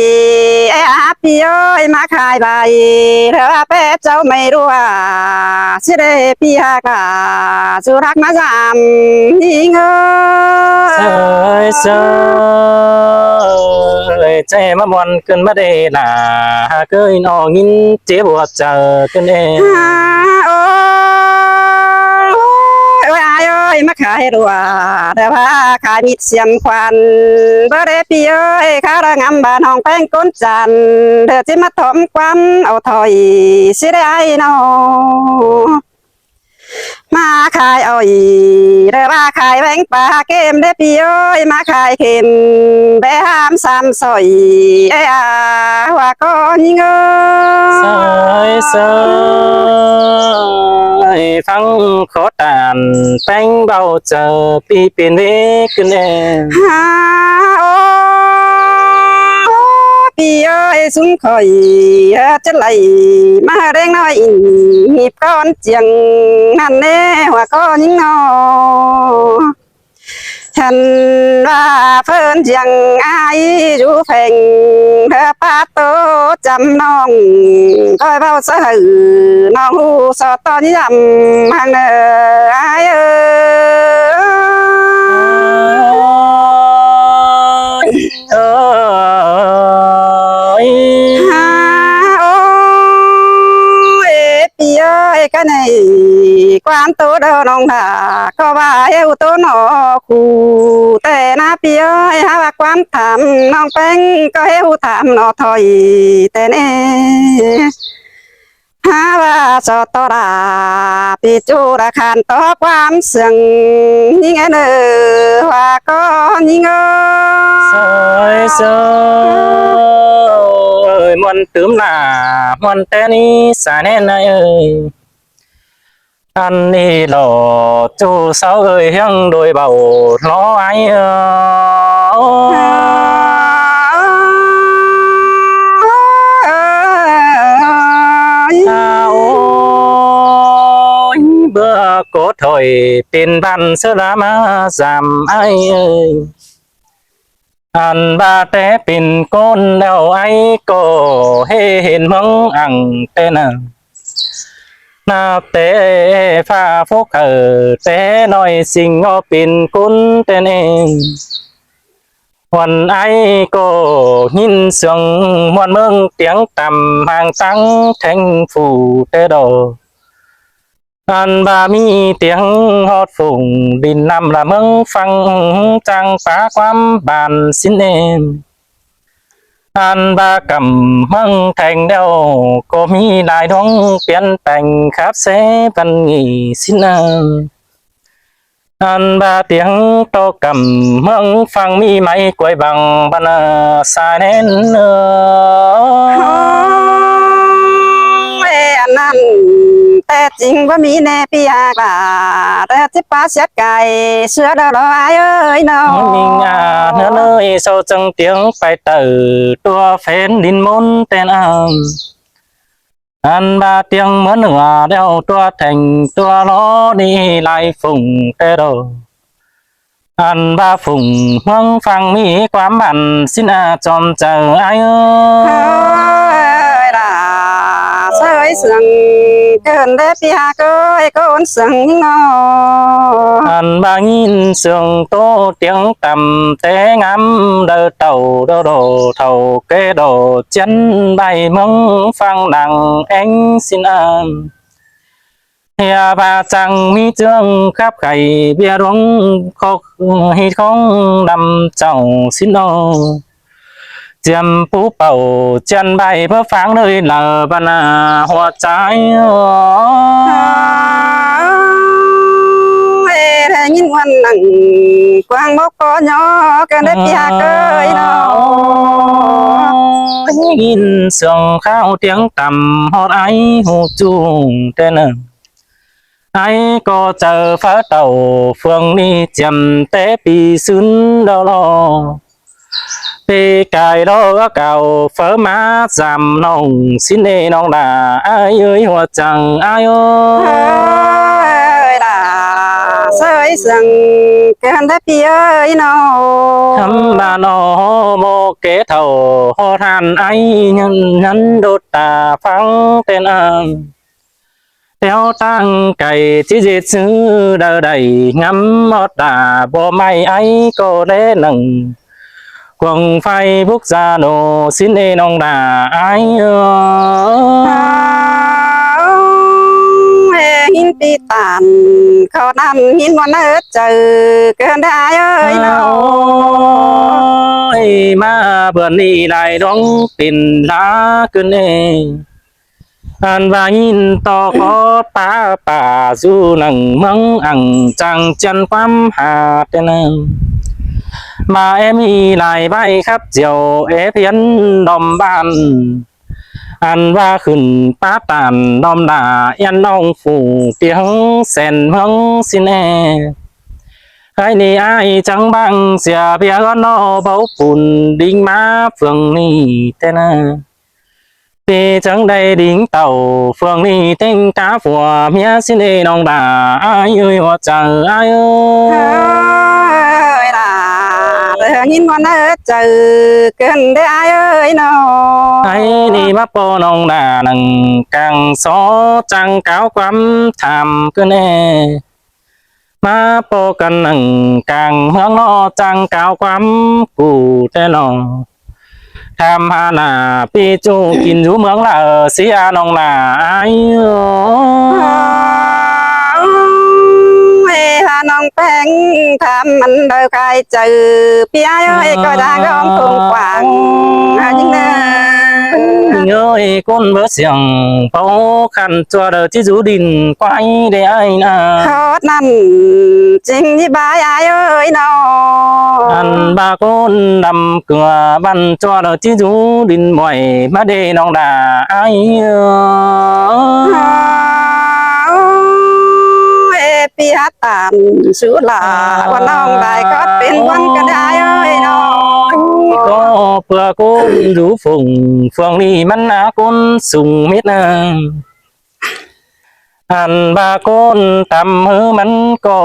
ꞌpi ơi, ꞌmá khai phay, ꞌlẹo ꞌva pét cháu ꞌmạy ꞌlúa, ꞌsịt ꞌpi hák ꞌva, su ꞌlặc ꞌmá dăm ꞌnhính ơi. Sơi, sơi, ꞌchái ꞌmá ꞌmuôn ꞌcứn ꞌmá đé ꞌla, hák ơi, ꞌnọ ꞌnghín chếp ꞌhua chaư ꞌcứn ê. Ôi, ôi, ai ơi, ꞌmá khai ꞌlúa, ꞌlẹo ꞌva khai mịt siêm khoăn, báu đé ꞌpi ơi, khá ꞌla ngắm ꞌva ꞌnọng ꞌpéng ꞌcốn chăn, ꞌlẹo ꞌchí ꞌmá thóm ꞌquám au thôi, ꞌsịt ai ꞌnọ. ꞌMá khai ôi, ꞌlẹo ꞌva khai ꞌvén ꞌpá kêm đé ꞌpi ơi, ꞌmá khai kêm, bé hám sam sỏi, ê a, ꞌhua ꞌcọ ꞌnhính ơi. Sơi, sơi, phắng khót ꞌtan ꞌpéng báu chaư ꞌpi pên ꞌvế ꞌcứn ê. Há, ô, ꞌpi ơi, sung khỏi, ơ, chất lạy, ꞌmá ꞌhơ đen ꞌnọi, ꞌhịp ꞌcón chiêng, ꞌnặn ꞌnê, ꞌhua ꞌcọ ꞌnhính ꞌnọ. Hên ꞌva phớn chiêng ai dú pheng, ꞌhơ pá tô chăm ꞌnọng, ꞌcoi báu sa hảư, ꞌnọng ꞌhụ so ꞌto ꞌnhí dăm hăng ơ, ai ơi. Ôi. Há, ô, ê, ꞌpi ơi, ꞌcọ ꞌnị, ꞌquám tô đô ꞌnọng ꞌla, ꞌcọ ꞌva ꞌhế ꞌhụ tô ꞌnọ khu, té ꞌna ꞌpi ơi, hák ꞌva ꞌquám tham ꞌnọng ꞌpéng, ꞌcọ ꞌhế ꞌhụ tham ꞌnọ thôi, té ꞌnị. Hák ꞌva so ꞌto đa, ꞌpi ꞌchu đa khan ꞌto ꞌquám siêng, ꞌnhính ê ꞌnớ, ꞌhua ꞌcọ ꞌnhính ơi. Sơi, sơi, ꞌmuôn tứm ꞌla, ꞌmuôn té ꞌnị sa ꞌnén ai ơi. Ăn ꞌnị lo ꞌchu sau ơi, ꞌhiếng đôi báu lo ai ơi. A ôi, báu ꞌcọ thôi pên ꞌván ꞌsớ ꞌla ꞌmá dăm ai ơi. Ăn ꞌva té pên ꞌcốn ꞌlẹo ai ꞌcọ ꞌhế hên ꞌmướng ăn té ꞌna. ꞌNạp té ꞌphạ phúc hảư té ꞌnọi ꞌsịn ꞌnọ pên ꞌcốn té ꞌnị. Khuôn ai ꞌcọ ꞌnghín sương ꞌmuôn ꞌmướng tiếng tăm hang ꞌtáng théng phủ té đo. Ăn ꞌva ꞌmí tiếng ꞌhọt phủng đin ꞌnặm ꞌla ꞌmướng ꞌphắng chang pá ꞌquám bản ꞌsịn ên. Ăn ꞌva cắm ꞌmướng théng ꞌlẹo ꞌcọ ꞌmí lai ꞌluống piến peng khắp ꞌsế văn nghệ ꞌsịn ên. Ăn ꞌva tiếng ꞌto cắm ꞌmướng ꞌphắng ꞌmí máy quay bằng bản sai ên. Ê, ăn ꞌnặn té ꞌchính ꞌva ꞌmí ꞌnê ꞌpi hák ꞌva, té ꞌchí pá siết cai sứa đo lo ai ơi ꞌnọ. Minh a ꞌnớ ꞌnới sau chăng tiếng pay tở tua phén đin ꞌmôn ꞌtến ăn. Ăn ꞌva tiếng ꞌmớn ꞌnua ꞌlẹo tua théng tua lo đi lai phủng té đo. Ăn ꞌva phủng ꞌmướng ꞌphắng ꞌmí ꞌquám bản ꞌsịn a chom chaư ai ơi. Ơi, đa sơi sương cơn đế ꞌpi hák ơi, ꞌcốn sương ꞌnọ. Ăn ꞌva ꞌnghín sương ꞌtố tiếng tăm té ngắm đaư tảu đo đo thảu ké đo chiến ꞌvạy ꞌmướng ꞌphắng nẳng ꞌéng ꞌsịn ăn. Hia ba chăng ꞌmí ꞌchương khắp khay bia ꞌluống khóc ꞌhịt khóng đăm chảu ꞌsịn ꞌnọ. Chiêm pú pảu chiên ꞌvạy báu ꞌphắng ꞌlới lả bản a hua chai. Ê, ꞌnhính ꞌmuôn nẳng quang mốc ꞌcọ ꞌnhó cơn đế ꞌpi hák ơi ꞌnọ. ꞌNhính sương kháo tiếng tăm ꞌhọt ai ꞌhụ ꞌchung té ꞌnớ. Ai ꞌcọ chaư pháo tảu phường đi chiêm té pi sưn đo lo. Pê cai đo ꞌcọ cảo pháo má dăm ꞌnọng ꞌsịn ê ꞌnọng đa ai ơi hua chăng ai ơi. Ơi đa sơi ꞌTẹ sương ꞌcọ hăn đé ꞌpi ơi ꞌnọ. Khắm ꞌva ꞌnọ ꞌhó ꞌmộ kẻ thảu ꞌhó than ai nhăn nhăn đốt ta phắng tên ăm. Téo ꞌtáng cai ꞌchí ꞌdệt ꞌsứ đaư đảy ngắm ót ta báu ꞌmạy ai ꞌcọ đé nẳng. Cuông phai búc da nô sín ê ꞌnọng đa ai ơ. Ê, ꞌhín ꞌpi ꞌtan khảu ꞌnặn ꞌhín ꞌmuôn ꞌnớ chaư ꞌcọ hăn đé ai ơi ꞌnọ. Ôi, ꞌmá bươn ꞌnị lai đóng pên lá ꞌcứn ê. Ăn ꞌva ꞌnghín ꞌto khót pá pả dú nẳng ꞌmướng ẳng chang ꞌchiến ꞌquám ha tên ꞌnớ. ꞌVa é ꞌmí lai ꞌvạy khắp chiêu é phiến đom ꞌván. Ăn ꞌva khửn pá ꞌtan đom đa ꞌen ꞌnọng phủ piếng sen ꞌmướng sín ê. Khái ꞌnị ai chắng bang sia pia ꞌhướn ꞌnọ báu pun đính ꞌmá phường ꞌnị tên ꞌnớ. ꞌPi chắng đảy đính tảu phường ꞌnị ꞌtếng cá phua ꞌmía sín ê ꞌnọng đa ai ơi ꞌhua chaư ai ơi. Ơi đa, ꞌtẹ ꞌhín ꞌmuôn ꞌnớ chaư ꞌcọ hăn đé ai ơi ꞌnọ. Ai ꞌnị ꞌmá ꞌpo ꞌnọng đa nẳng cang só chang cáo ꞌquám tham ꞌcứn ê. ꞌMá ꞌpo căn nẳng cang ꞌmướng ꞌnọ chang cáo ꞌquám cu tên ꞌnọ. Tham ha nả ꞌpi ꞌchu kin dú ꞌmướng lả sia ꞌnọng lả ai ơ. Ê, ha ꞌnọng ꞌpéng tham ꞌmắn đaư khai chaư ꞌpi ai ơi, ꞌcọ đang ꞌgóng phung quảng ha ꞌnhính ꞌnớ. ꞌNhính ơi, ꞌcốn báu siêng báu khăn ꞌchua đaư ꞌchí dú đin quái đé ai ꞌnớ. Khót ꞌnặn chính ꞌnị bái ai ơi ꞌnọ. Ăn ꞌva ꞌcốn đăm ꞌcọ băn ꞌchua đaư ꞌchí dú đin muối ꞌmá đé ꞌnọng đa ai ơ. Ê, ꞌpi hák ꞌtan sú lả ꞌquám ꞌnọng đảy khót pên ꞌquám ꞌcọ đé ai ơi ꞌnọ. ꞌCọ ꞌpưa ꞌcốn dú phung phường ꞌnị ꞌmắn ꞌná ꞌcốn sung mết ꞌnớ. Ăn ꞌva ꞌcốn tăm ꞌhứ ꞌmắn ꞌcọ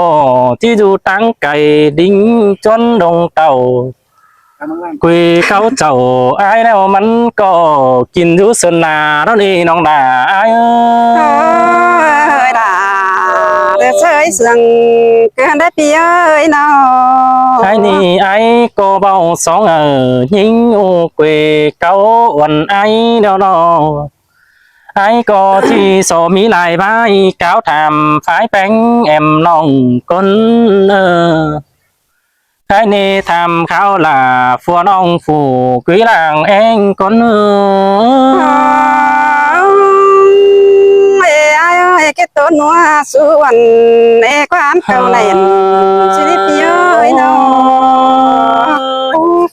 ꞌchí dú ꞌtáng cai đính ꞌchuốn đông tảu. Quì cáu chảu ai ꞌnẹo ꞌmắn ꞌcọ kin dú sơn la ꞌnọ ꞌnị ꞌnọng đa ai ơ. Ơi đa, ꞌtẹ ꞌsới sương ꞌcọ hăn đé ꞌpi ơi ꞌnọ. Ai ꞌnị ai ꞌcọ báu song ꞌnhính ú quì cáu uôn ai ꞌnẹo ꞌnọ. Ai ꞌcọ ꞌchí so ꞌmí lai ꞌvạy cáo tham phái ꞌpéng em ꞌnọng ꞌcốn ơ. Ai ꞌnị tham kháo lả phua ꞌnọng phủ quí làng eng ꞌcốn ơ. Ê, ai ơi, ké ꞌtố ꞌnua sú uôn ê ꞌquám cáu nẻn ꞌchí đé ꞌpi ơi ꞌnọ.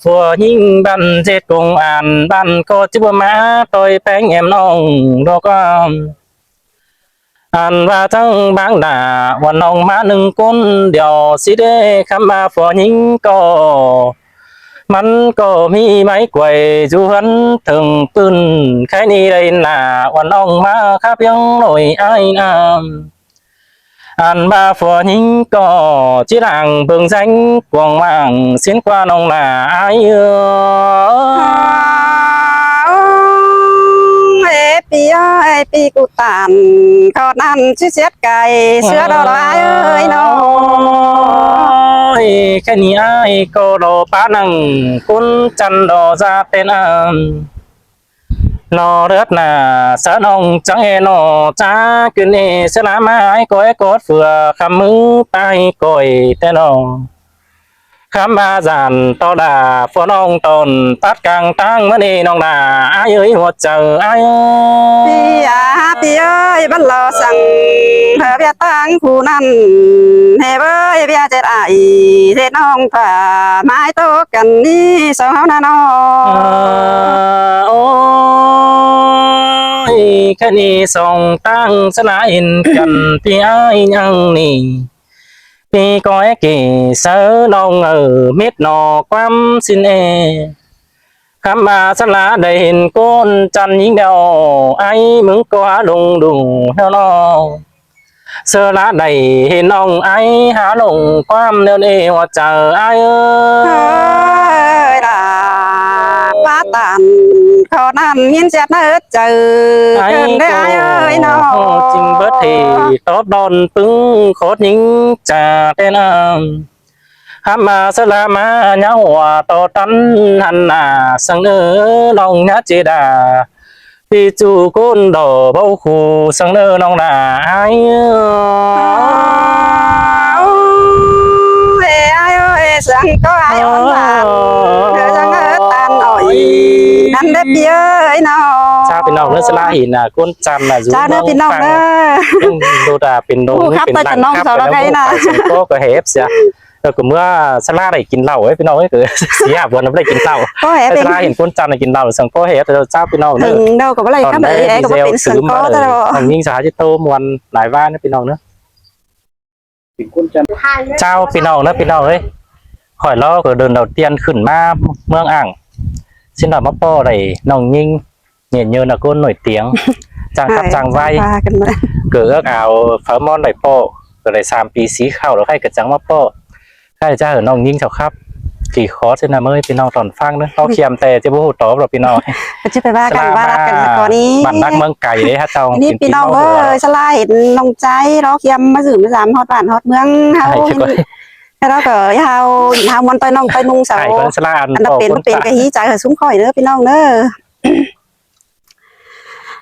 Phua ꞌnhính băn ꞌdệt công an băn ꞌcọ ꞌchí báu ꞌmá ꞌtoi ꞌpéng em ꞌnọng ꞌlọ ꞌquám. Ăn ꞌva chắng báng đa uôn ꞌnọng ꞌmá ꞌnưng ꞌcốn điêu ꞌsị đé khắm ꞌva phua ꞌnhính ꞌcọ. ꞌMắn ꞌcọ ꞌmí ꞌmạy quay dú ꞌhướn thửng ꞌpưn. Khái ꞌnị đảy lả uôn ꞌnọng ꞌmá khắp ꞌhiếng ꞌnọi ai ꞌnặm. Ăn ꞌva phua ꞌnhính ꞌcọ ꞌchí lăng bơng dáng cuông mảng ꞌsịn ꞌquá ꞌnọng lả ai ơ. Ê, ꞌpi ơi, ꞌpi cu ꞌtan khót ꞌnặn ꞌchí siết cai ꞌsứa đo đo ai ơi ꞌnọ. Ôi, khái ꞌnị ai ꞌcọ đo pá nẳng ꞌcốn chăn đo da tên ăn. ꞌNo ꞌlượt nả sáư ꞌnọng chắng ê ꞌnọ chá ꞌcứn ê ꞌsứ ꞌlá ꞌmá ai ꞌcọ é cốt phưa khắm ꞌmứ ꞌpái ꞌcoi tên ꞌnọ. Khắm ꞌva dản ꞌto đa phua ꞌnọng tỏn tắt cang ꞌtáng ꞌmá ꞌnị ꞌnọng đa ai ơi ꞌhua chaư ai ơ. ꞌPi à, ꞌpi ơi, băn lo săng hơ ꞌviạk ꞌtáng khu ꞌnặn. Hê ꞌvới, ꞌviạk ꞌdệt ai ꞌdệt ꞌnọng ꞌpá ꞌmái ꞌtố căn ꞌnị song ꞌháu ꞌnặn ꞌnọ. Ơ, ôi, khái ꞌnị song ꞌtáng ꞌsứ ꞌlá hên căn ꞌpi ai ꞌnhắng ꞌnị. ꞌPi ꞌcọ é kỉ sáư ꞌnọng ơ mết ꞌnọ ꞌquám ꞌsịn ê. Khắm ꞌva ꞌsứ ꞌlá đảy hên ꞌcốn chăn ꞌnhính đeo ai ꞌmứng ꞌcọ hả lung đu ꞌnẹo ꞌnọ. ꞌSớ ꞌlạ đảy hên ꞌnọng ải hả ꞌlống ꞌquám ꞌnớ ꞌnị ꞌhua chaư ải ới. Ới đa, ꞌpá ꞌtan khảu ꞌnặn ꞌnghín ꞌdệt ꞌnớ chaư. Ải ꞌcợn đé ải ới ꞌnọ. Ching bớt thì tóp đon ꞌpứng khót ꞌnhính chả tên ăm. Hăm ꞌmá ꞌsớ ꞌlạ ꞌmá ꞌnhá hua tó ꞌtắn hăn nả săng ꞌnớ ꞌnọng ꞌnhá ꞌchí đa. ꞌPi ꞌchu ꞌcốn đỏ báu khu săng ꞌnớ ꞌnọng đa ải. Ới, ải ới, săng ꞌcọ ải ón bản. Săng ꞌnớ ꞌtan ỏi. Đắn đé ꞌpi ới ꞌnọ. Chao ꞌpi ꞌnọng ꞌnớ, ꞌsớ ꞌlạ hên nả ꞌcốn chăn nả dú. Chao ꞌnớ ꞌpi ꞌnọng ꞌnớ. Đô đa pên đô khắp pên ta lăng chăn khắp ꞌnọng ꞌnớ ꞌcọ hếp sia. ꞌCọ ꞌcọ hếp sia. ꞌCọ ꞌmưa ꞌsớ ꞌlạ đảy kin ꞌlạu ới ꞌpi ꞌnọng ới, ꞌcọ sia buôn ꞌnặm đảy kin ꞌlạu. ꞌCớ ꞌlạ hên ꞌcốn chăn đảy kin ꞌlạu săng ꞌcọ hếp. Chao ꞌpi ꞌnọng ꞌnớ. Đô ꞌcọ báu đảy khắp ới, ꞌcọ báu pên sương ꞌcọ ta. ꞌNọng ꞌnhính ꞌsớ ꞌchí tô muôn lai ꞌva ꞌnớ ꞌpi ꞌnọng ꞌnớ. Chao ꞌpi ꞌnọng ꞌnớ ꞌpi ꞌnọng ới. Khỏi ꞌló ꞌcọ đưn đầu tiên khửn ꞌmá ꞌmướng ảng. ꞌSịn đỏ ꞌmá ꞌpo đảy ꞌnọng ꞌnhính. Nhện nhơn nả ꞌcốn nổi tiếng. Chang khắp chang ꞌvạy. ꞌCọ ước ao pháư ꞌmón đảy ꞌpo. ꞌCọ đảy sam pi sí khảu ꞌló khay ꞌcọ chắng ꞌmá ꞌpo. Khay ꞌchá hảư ꞌnọng ꞌnhính sau khắp. Kỉ khó ꞌsịn nả ꞌmới ꞌpi ꞌnọng tỏn ꞌphắng ꞌnớ. ꞌTo khiêm ꞌtẹ ꞌchí báu ꞌhụ tóp ꞌló ꞌpi ꞌnọng. ꞌCọ ꞌchí pay ꞌva căn ꞌva lắt căn ꞌcọ ꞌnị. Bản đắc ꞌmướng cay đé hả chong. ꞌNị ꞌpi ꞌnọng ới, ꞌsớ ꞌlạ hên ꞌnọng ꞌchái ꞌló khiêm ꞌmá dú ꞌmá dám ꞌhọt bản ꞌhọt ꞌmướng ꞌháu. Hảư ꞌló ꞌcọ ꞌháu ꞌmôn ꞌtoi ꞌnọng ꞌtoi ꞌnung sau. ꞌNọ pên pên ꞌcọ hí chaư hảư súng khỏi ꞌnớ ꞌpi ꞌnọng ꞌnớ.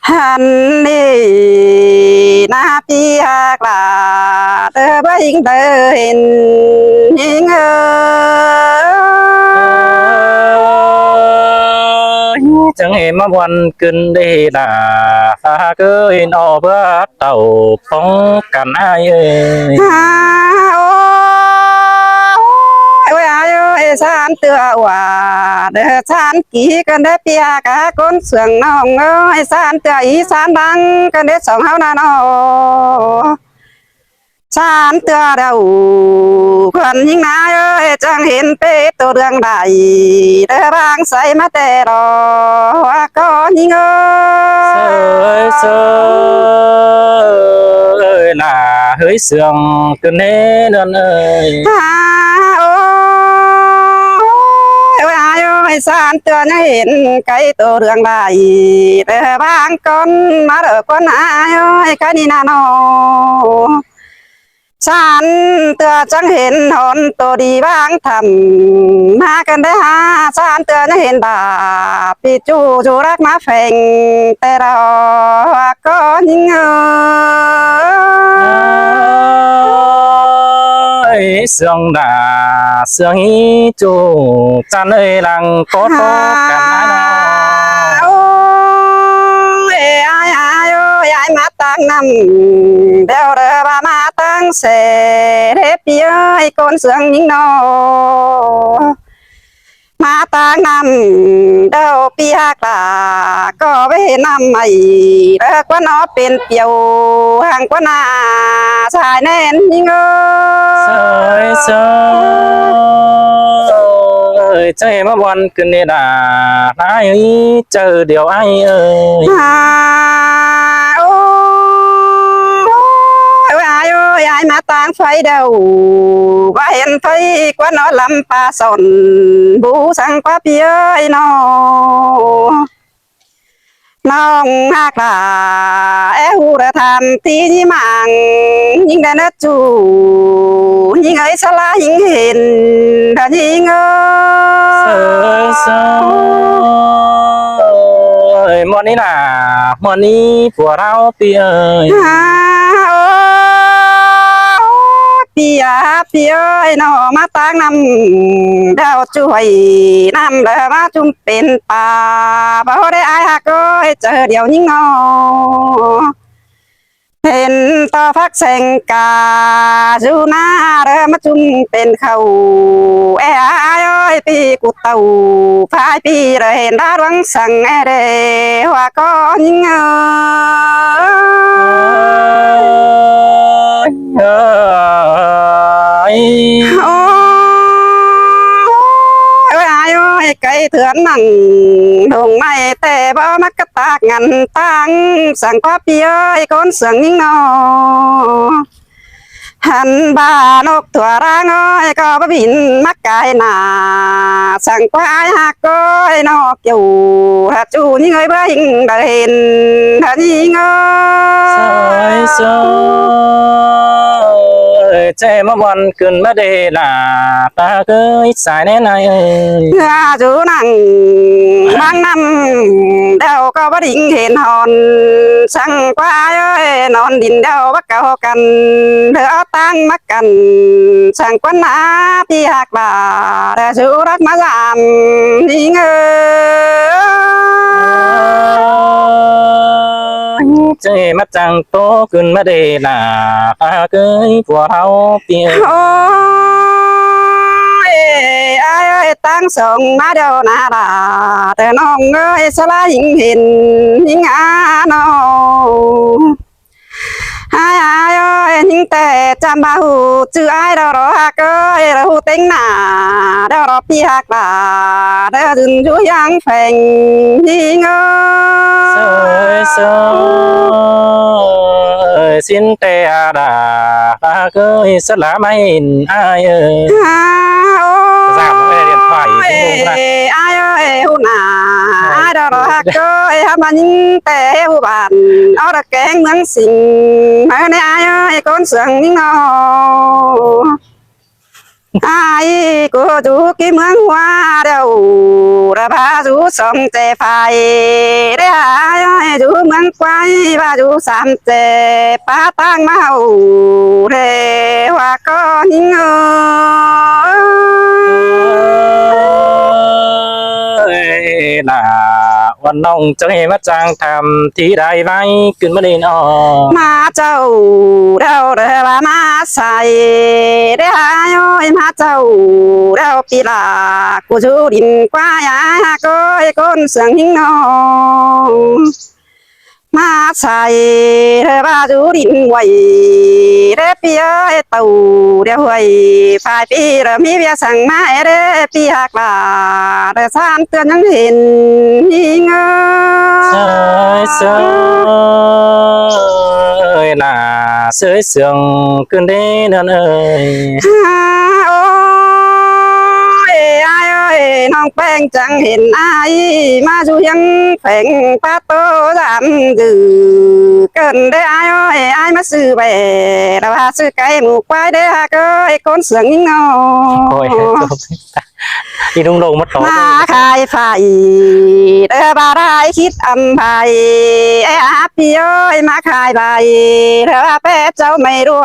Hăn ꞌnị nả ꞌpi ꞌhặc lả, ꞌtơ báu ꞌhính ꞌtơ hên ꞌhính ới. Chắng hên ꞌmá ꞌmuôn ꞌcứn đê đa, ꞌhặc ới ꞌnọ báu tảu ꞌphóng căn ải ới. Ôi ải ơi, san tưa ꞌwa, đe san kỉ căn đe ꞌpi ꞌhặc ꞌcốn sương ꞌnọng ơi, san tưa ꞌí san bang căn đe song ꞌháu nả ꞌnọ. San tưa đaư căn ꞌnhính nả ơi, chắng hên pên tô đường đảy, đe bang say ꞌmá ꞌtẹ lo, ꞌcọ ꞌnhính ơi. Sơi sơi ơi, nả hơi sương ꞌcứn ꞌnê ꞌnưn ơi. Ôi ải ơi, san tưa ꞌnhá hên cáy tô đường đảy, đe bang ꞌcốn ꞌmá đaư ꞌcốn ải ơi, ꞌcọ ꞌnị nả ꞌnọ. San tưa chắng hên hôn tô đi bang thăm, ꞌmá căn đe hả, san tưa ꞌnhá hên đa, ꞌpi ꞌchu ꞌchu đắc ꞌmá pheng ꞌtẹ lo, ꞌcọ ꞌnhính ơi. Sương đa sương hí ꞌchu chăn ơi lăng ꞌcọ ꞌcọ căn ải ới. Ôi ải ải ơi, ải ꞌmá ꞌtáng ꞌnặm, béo đe ꞌva ꞌmá ꞌtáng sẻ, đe ꞌpi ơi ꞌcốn sương ꞌnhính ꞌnọ. ꞌMá ꞌtáng ꞌnặm, đaư ꞌpi ꞌhặc lả, ꞌcọ báu hên ꞌnặm ải, đe ꞌquán ók pên piêu, hăng ꞌquán a sai ꞌnén ꞌnhính ơi. Sơi sơi ơi, chắng hên ꞌmá ꞌmuôn ꞌcứn đê đa, nả ải ới, chaư điêu ải ới. Ôi ải ơi, ải ꞌmá ꞌtáng phay đaư, báu hên phay ꞌquán ók lăm pa son, bu săng ꞌquá ꞌpi ơi ꞌnọ. ꞌNọng ꞌhặc lả, é hu đe tham ti ꞌnhí mảng, ꞌnhính đe nớt ꞌchu, ꞌnhính ơi ꞌsớ ꞌlạ ꞌhính hên, đe ꞌnhính ơi. Sơi sơi ơi, ꞌmuôn ꞌnị nả, ꞌmuôn ꞌnị pua đao ꞌpi ơi. Ôi ꞌpi ơi, ꞌpi ơi ꞌnọ, ꞌmá ꞌtáng ꞌnặm, đaư ꞌchu ải ꞌnặm đe ꞌmá ꞌchum pên pa, báu đe ải ꞌhặc ơi, chaư điêu ꞌnhính ꞌnọ. Hên ꞌto phák seng ca, dú nả đe ꞌmá ꞌchum pên khảu, é ải ơi, ꞌpi ꞌcụ tảu, phái ꞌpi đe hên đa đuang săng é đe, ꞌhua ꞌcọ ꞌnhính ơi. Ôi ải ơi, cáy thươn nẳng đông ꞌmạy ꞌtẹ báu mắc cá tạc ngăn ꞌtáng, săng ꞌquá ꞌpi ơi, ꞌcốn sương ꞌnhính ꞌnọ. ăn ba ꞌnộc thua ꞌláng ơi ꞌcọ báu bin ꞌmặc cai nả. Săng ꞌquá ải ꞌhặc ơi ꞌnọ kiêu, hạt ꞌchu ꞌnhính ơi báu ꞌhịnh đảy hên, hạt ꞌnhính ơi. Sơi sơi, ꞌchớ ꞌmá ꞌmuôn ꞌcứn ꞌmá đê nả, ta ꞌcới sai ꞌnén ải ơi. Hạt ꞌchu nẳng ꞌmắn ꞌnặm, đeo ꞌcọ báu đinh hên hòn. Săng ꞌquá ải ơi, ꞌnón đin đeo báu cáu căn, đeo tang ꞌmặc căn. Săng ꞌquá nả ꞌpi ꞌhặc ꞌva, đeo ꞌchu đắc ꞌmá dăm ꞌnhính ơi. ꞌChớ ꞌmá chắng ꞌtố ꞌcứn ꞌmá đê nả, ta ꞌcới pua ꞌháu ꞌpi ơi. Ôi, ải ơi, ꞌtáng song ꞌmá đeo nả đa, đe ꞌnọng ơi, sa ꞌlạ ꞌhịnh hên ꞌnhính ꞌnọ. Ải ải ơi, ꞌnhính ꞌtẹ chăm ꞌva ꞌhụ ꞌchư ải đaư ꞌlọ ꞌhặc ơi, ꞌlạ ꞌhụ ꞌtếng nả, đaư ꞌlọ ꞌpi ꞌhặc ꞌva, đaư dưn dú ꞌhiếng pheng ꞌnhính ơi. Sơi sơi, ꞌsịn ꞌtẹ đa, ꞌhặc ơi, sa ꞌlạ ꞌmá hên ải ơi. Hả, ôi, ải ơi, ꞌhụ nả, ải đaư ꞌlọ ꞌhặc ơi, hả ꞌmá ꞌnhính ꞌtẹ ꞌhụ bản, ók đa kéng ꞌmướng Sing, ꞌmá ꞌnị ải ơi, ꞌcốn Sương ꞌnhính ꞌnọ. Ải ꞌcọ dú ꞌkí ꞌmướng ꞌhua đeo, đa ꞌva dú song ꞌchẹ phải, đe ải ơi, dú ꞌmướng ꞌquái, ꞌva dú sam ꞌchẹ, ꞌpá ꞌtáng ꞌmá ꞌhụ, đe ꞌhua ꞌcọ ꞌnhính ơi. Nả, ꞌmuôn ꞌnọng ꞌchớ ꞌmá chắng tham thi đảy ꞌvạy ꞌcứn ꞌmá đê ꞌnọ. ꞌMá chảu đeo đe ꞌva ꞌmá sai, đe ải ơi, ꞌmá chảu đeo ꞌpi ꞌlạ, ꞌcọ dú đin ꞌquá ải ꞌhặc ơi, ꞌcốn Sương ꞌnhính ꞌnọ. ꞌMá sai, đe ꞌva dú đin ꞌhuối, đe ꞌpi ơi, tảu đeo ꞌhuối, phải ꞌpi đe ꞌmí ꞌviạk săng ꞌmá ải đe ꞌpi ꞌhặc ꞌva, đe san ꞌtưa ꞌnhắng hên ꞌnhính ơi. Sơi sơi, nả sơi sương ꞌcứn đê ꞌnặn ơi. Hả, ôi, ải ơi, ꞌnọng ꞌpéng chắng hên ải ꞌmá dú ꞌhiếng pheng pát ꞌtố dăm dư ꞌcợn đe ải ơi, ải ꞌmá sư ꞌvẹ, đa ꞌva sư cai ꞌmụ ꞌquái đe ꞌhặc ơi, ꞌcốn Sương ꞌnhính ꞌnọ. Ôi, đi đúng đâu mất đó. ꞌMá khai phải, đe ꞌva đảy khít ꞌmá phải, ải ꞌpi ơi, ꞌmá khai phải, đe ꞌva pét chảu ꞌmạy ꞌlua,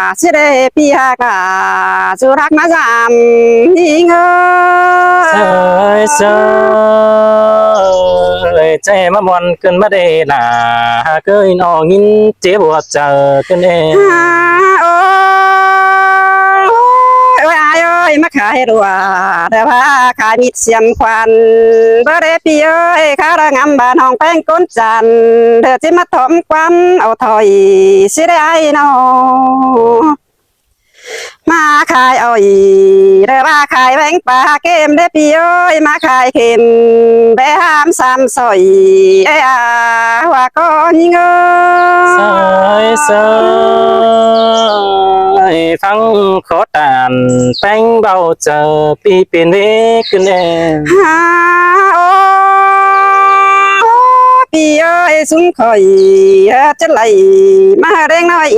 ꞌsứ đe ꞌpi ꞌhặc ꞌva, dú đắc ꞌmá dăm ꞌnhính ơi. Sơi sơi, ꞌchớ ꞌmá ꞌmuôn ꞌcứn ꞌmá đê nả, ꞌhặc ơi, ꞌnọ ꞌnhính ꞌchế bua chaư ꞌcứn ꞌnị. Hả, ôi, ôi, ải ơi, ꞌmá khai ꞌlua, đe ꞌva khai mít ꞌsiêm khuan, báu đe ꞌpi ơi, ꞌkhá đaư ngắm ꞌva ꞌnọng ꞌpéng ꞌcốn chăn, đe ꞌchí ꞌmá thỏm ꞌquám au thôi, ꞌsứ đe ải ꞌnọ. ꞌMá khai ơi, đe ꞌva khai ꞌvén ꞌpá kêm đe ꞌpi ơi, ꞌmá khai kêm, bé hám sam sỏi, ê a, ꞌhua ꞌcọ ꞌnhính ơi. Sơi sơi, phắng khót ꞌtan, ꞌpéng ꞌvạu chaư ꞌpi pên ꞌvế ꞌcứn ꞌnị. Hả, ôi, ꞌpi ơi, ꞌsúm khỏi, ơ, chết lạy, ꞌmá ꞌhơ ꞌlẹng ꞌnọi,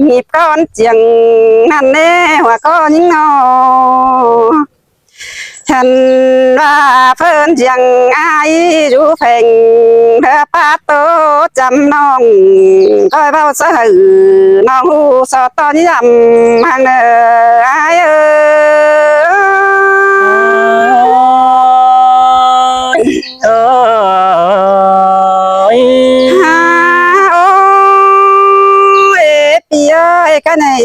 ꞌnhíp ꞌcón chiêng ꞌnặn ꞌnê, ꞌhua ꞌcọ ꞌnhính ꞌnọ. Hên ꞌva ꞌphớn chiêng ải dú pheng, ꞌhơ pát ꞌtố chăm ꞌnọng, ꞌcoi ꞌvạu sáư hảư ꞌnọng ꞌhụ so ꞌtọn dăm hăng ꞌnớ ải ơi. Ơi. Hả, ôi, ꞌpi ơi, ꞌcọ ꞌnị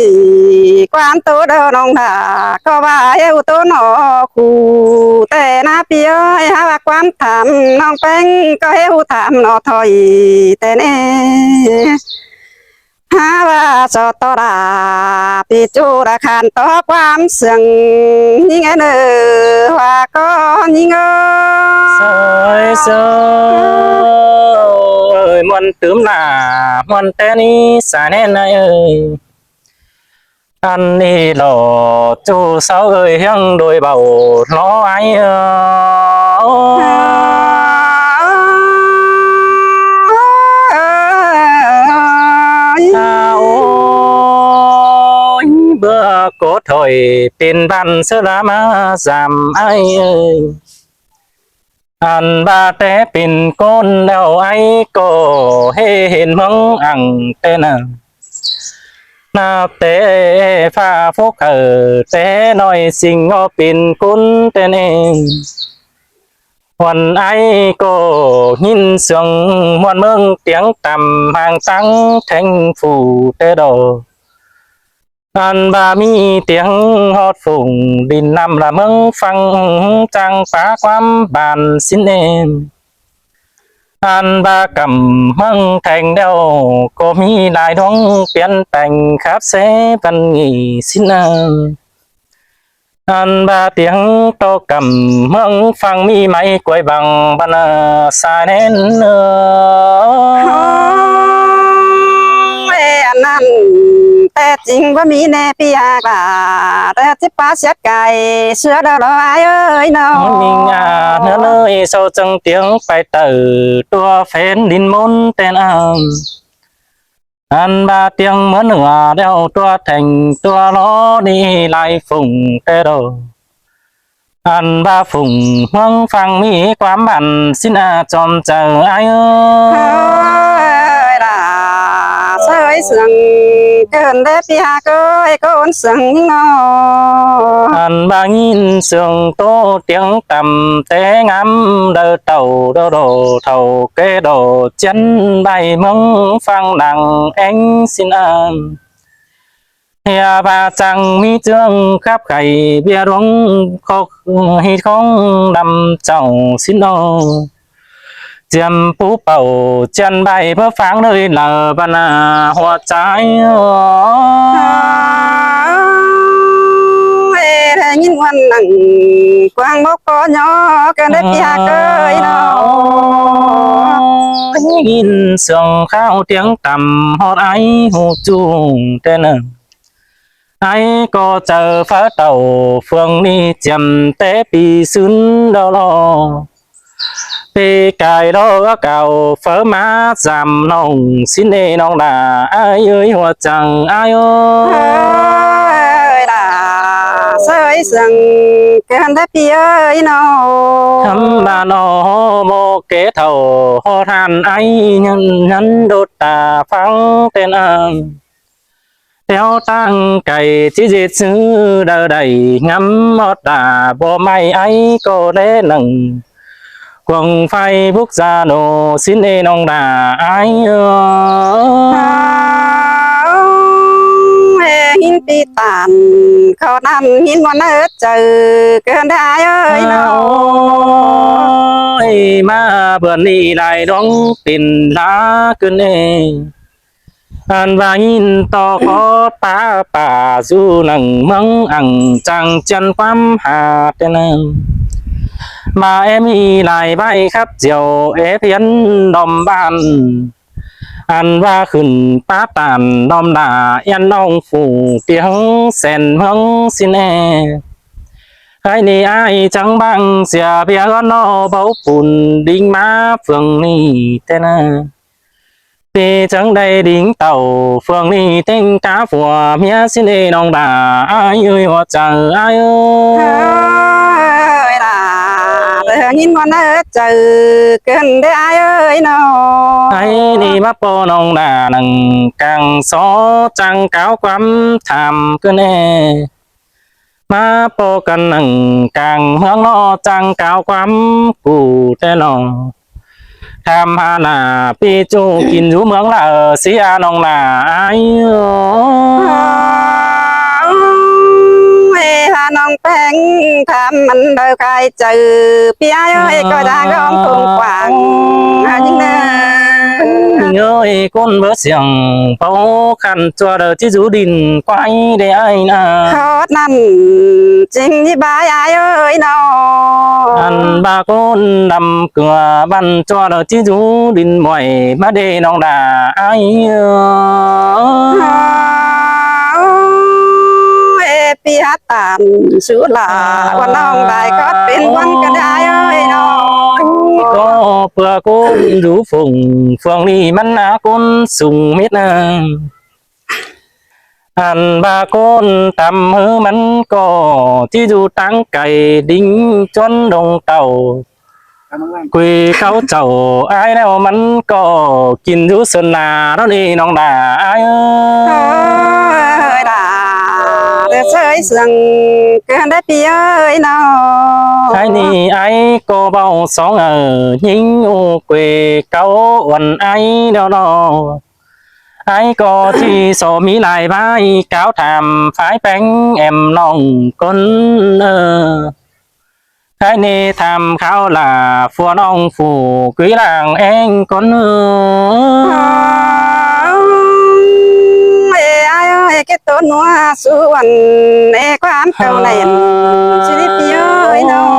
ꞌquám ꞌtố đaư ꞌnọng hả, ꞌcọ ꞌva ꞌhế ꞌhụ ꞌtố ꞌnọ khu, ꞌtẹ ꞌná ꞌpi ơi, hả ꞌva ꞌquám tham ꞌnọng ꞌpéng, ꞌcọ ꞌhế ꞌhụ tham ꞌnọ thôi, ꞌtẹ ꞌnị. Hả ꞌva so ꞌtọ đa, ꞌpi ꞌchu đa khan ꞌtọ ꞌquám siêng ꞌnhính ꞌnớ, ꞌhua ꞌcọ ꞌnhính ơi. Sơi sơi, ꞌmuôn tứm lả, ꞌmuôn ꞌtẹ ꞌnị sai ꞌnén ải ơi. Ăn ꞌnị lỏ ꞌchu sáu ơi ꞌhiếng đôi báu lo ai ơ. À ôi, báu ꞌcọ thôi pên bản ꞌsớ ꞌlạ ꞌmá dăm ai ơi. Ăn ꞌva té pên ꞌcốn ꞌlẹo ai ꞌcọ ꞌhế hên ꞌmướng ăn té ꞌna. ꞌNạp té phả phúc hảư té ꞌnọi ꞌsịn ꞌnọ pên ꞌcốn té ꞌnê. Khuôn ai ꞌcọ ꞌhịn sương ꞌmuôn ꞌmướng tiếng tăm hang táng theng phủ té đo. Ăn ꞌva ꞌmí tiếng ꞌhọt phủng đin ꞌnặm ꞌla ꞌmướng phăng chang pá ꞌquám bản ꞌsịn ꞌnê. Ăn ꞌva cắm ꞌmướng theng ꞌlẹo ꞌcọ ꞌmí lai ꞌluống piến peng khắp ꞌsớ văn nghỉ ꞌsịn ꞌna. Ăn ꞌva tiếng ꞌto cắm ꞌmướng phăng ꞌmí mai quay bằng bản ꞌna sai nén ơ. Ê, ăn ꞌnặn té ꞌchính báu ꞌmí ꞌnê ꞌpi ꞌhặc ꞌlạ, té ꞌchí pá siết cai ꞌsứa đaư lo ai ơi ꞌnọ. ꞌMí ꞌnhá ꞌnớ ꞌnới sau chắng tiếng pay taư tua phén đin ꞌmôn té ꞌna. Ăn ꞌva tiếng ꞌmướng ꞌnưa ꞌlẹo tua theng tua lo đi lai phủng té đo. Ăn ꞌva phủng ꞌmướng phăng ꞌmí ꞌquám bản ꞌsịn ꞌna chom chaư ai ơ. Ơi ꞌlạ, ꞌsớ ơi sương ꞌcợn té ꞌpi ꞌhặc ơi ꞌcốn sương ꞌnọ. Ăn ꞌva ꞌnghín sương ꞌtố tiếng tăm té ngắm đaư tảu đo đo thảu ké đo ꞌchiến ꞌvạy ꞌmướng phăng đang ꞌéng ꞌsịn ăn. ꞌHia ꞌva chắng ꞌmí ꞌchương khắp khay ꞌviạk ꞌluống khóc ꞌhịt khóng đăm chảu ꞌsịn ꞌnọ. Chiêm pú pảu ꞌchiến ꞌvạy báu pháng ꞌlới lả bản ꞌna hua chai ơ. Ê, ꞌnhính ꞌmuôn nẳng quang bốc có nhó ꞌcợn té ꞌpi ꞌhặc ơi ꞌnọ. ꞌNhính sương kháo tiếng tăm ꞌhọt ai ꞌhụ ꞌchu té ꞌna. Ai ꞌcọ chaư pháư tảu phường ꞌnị chiêm té pi ꞌsứn đo lo. Pê cai lo cáo pháư ꞌmá dăm ꞌnọng ꞌsịn ê ꞌnọng đa ai ơi hua chắng ai ơi. Ơi đa ꞌsớ ơi sương ꞌcợn té ꞌpi ơi ꞌnọ. Khắm bản ꞌnọ ꞌhụ ꞌmộ ké thảu ꞌhọt ꞌhặn ai ꞌnhắn ꞌnhắn đốt ta phắng tên ăn. Téo ꞌtáng cai ꞌchí ꞌdệt ꞌsứ đaư đảy ngắm ꞌhọt đa báu ꞌmạy ai ꞌcọ đé nẳng. Cuông phai búc da nô ꞌsịn ê ꞌnọng đa ai ơ. Ê, ꞌhịn pi tản khảu ꞌnặn ꞌhịn ꞌmuôn ꞌhớt chaư ꞌcợn đa ai ơi ꞌnọ. Ơi, ꞌmá bươn ꞌnị lai ꞌluống pên lá ꞌcứn ê. Ăn ꞌva ꞌnghín ꞌto có pá pả dú nẳng ꞌmướng ăn chắng ꞌchiến ꞌquám ha tên ăn. ꞌVa ém ꞌnị lai ꞌvạy khắp chiêu ép hiến đom bản. Ăn ꞌva khửn pá tản đom đa ꞌen ꞌnọng phủ tiếng sen ꞌmướng ꞌsịn ê. Khái ꞌnị ai chắng bang sia ꞌviạk ꞌhướn ꞌnọ báu pun đính ꞌmá phường ꞌnị tên ăn. Pê chắng đảy đính tảu phường ꞌnị ꞌtếng cá phua ꞌmía ꞌsịn ê ꞌnọng đa ai ơi hua chaư ai ơi. Ơi đa, tơ ꞌnhín ꞌmuôn ꞌhớt chaư ꞌcợn đé ai ơi ꞌnọ. Ai ꞌnị ꞌmá ꞌpo ꞌnọng đa nẳng cang so chắng cáo ꞌquám tham ꞌcứn ê. ꞌMá ꞌpo căn nẳng cang ꞌmướng ꞌnọ chắng cáo ꞌquám cu tên ꞌnọ. Tham ha nả pi ꞌchu kin dú ꞌmướng lả sia ꞌnọng đa ai ơ. Ê, ha ꞌnọng ꞌpéng tham mẳn đaư cai chaư ꞌpi ai ơi ꞌcọ đang ꞌgóng phung quảng. Ha ꞌnhính ơ. ꞌNhính ơi, ꞌcốn báu siêng báu khăn ꞌchua đaư ꞌchí dú đin quái đé ai ꞌna. Khót ꞌnặn ꞌchính ꞌnị bai ai ơi ꞌnọ. Ăn ꞌva ꞌcốn đăm cưa bản ꞌchua đaư ꞌchí dú đin muối ꞌmá đé ꞌnọng đa ai ơ. ꞌTan sú lả, ꞌuôn ꞌnọng đảy cót pên ꞌquám căn ai ơi ꞌnọng. ꞌCọ ꞌpưa ꞌcốn dú phung, phung ꞌnị ꞌmắn ꞌná ꞌcốn sung mết ꞌnớ. Ăn ꞌva ꞌcốn tăm ꞌhứ ꞌmắn ꞌcọ ꞌchí dú ꞌtáng cay đính ꞌchuốn đông tảu. Quê cáu chảu ai ꞌlẹo ꞌmắn ꞌcọ kin dú sơn la ꞌnọn ꞌnị ꞌnọng đa ai ơi. Ơi đa, đe ꞌchới sương cơn đe ꞌpi ơi ꞌnọng. Ai ꞌnị ai ꞌcọ báu song ꞌnhính ú quê cáu uôn ai ꞌlẹo ꞌnọng. Ai ꞌcọ ꞌchí so ꞌmí lai ꞌvái cáo tham phái ꞌpéng em ꞌnọng ꞌcốn ơ. Ai ꞌnị tham kháo lả phua ꞌnọng phủ quí làng ꞌeng ꞌcốn ơ. Ê ai ơi, ké ꞌtố ꞌnua sú uôn, ê ꞌquám cau nẻn, ꞌchí đe ꞌpi ơi ꞌnọng.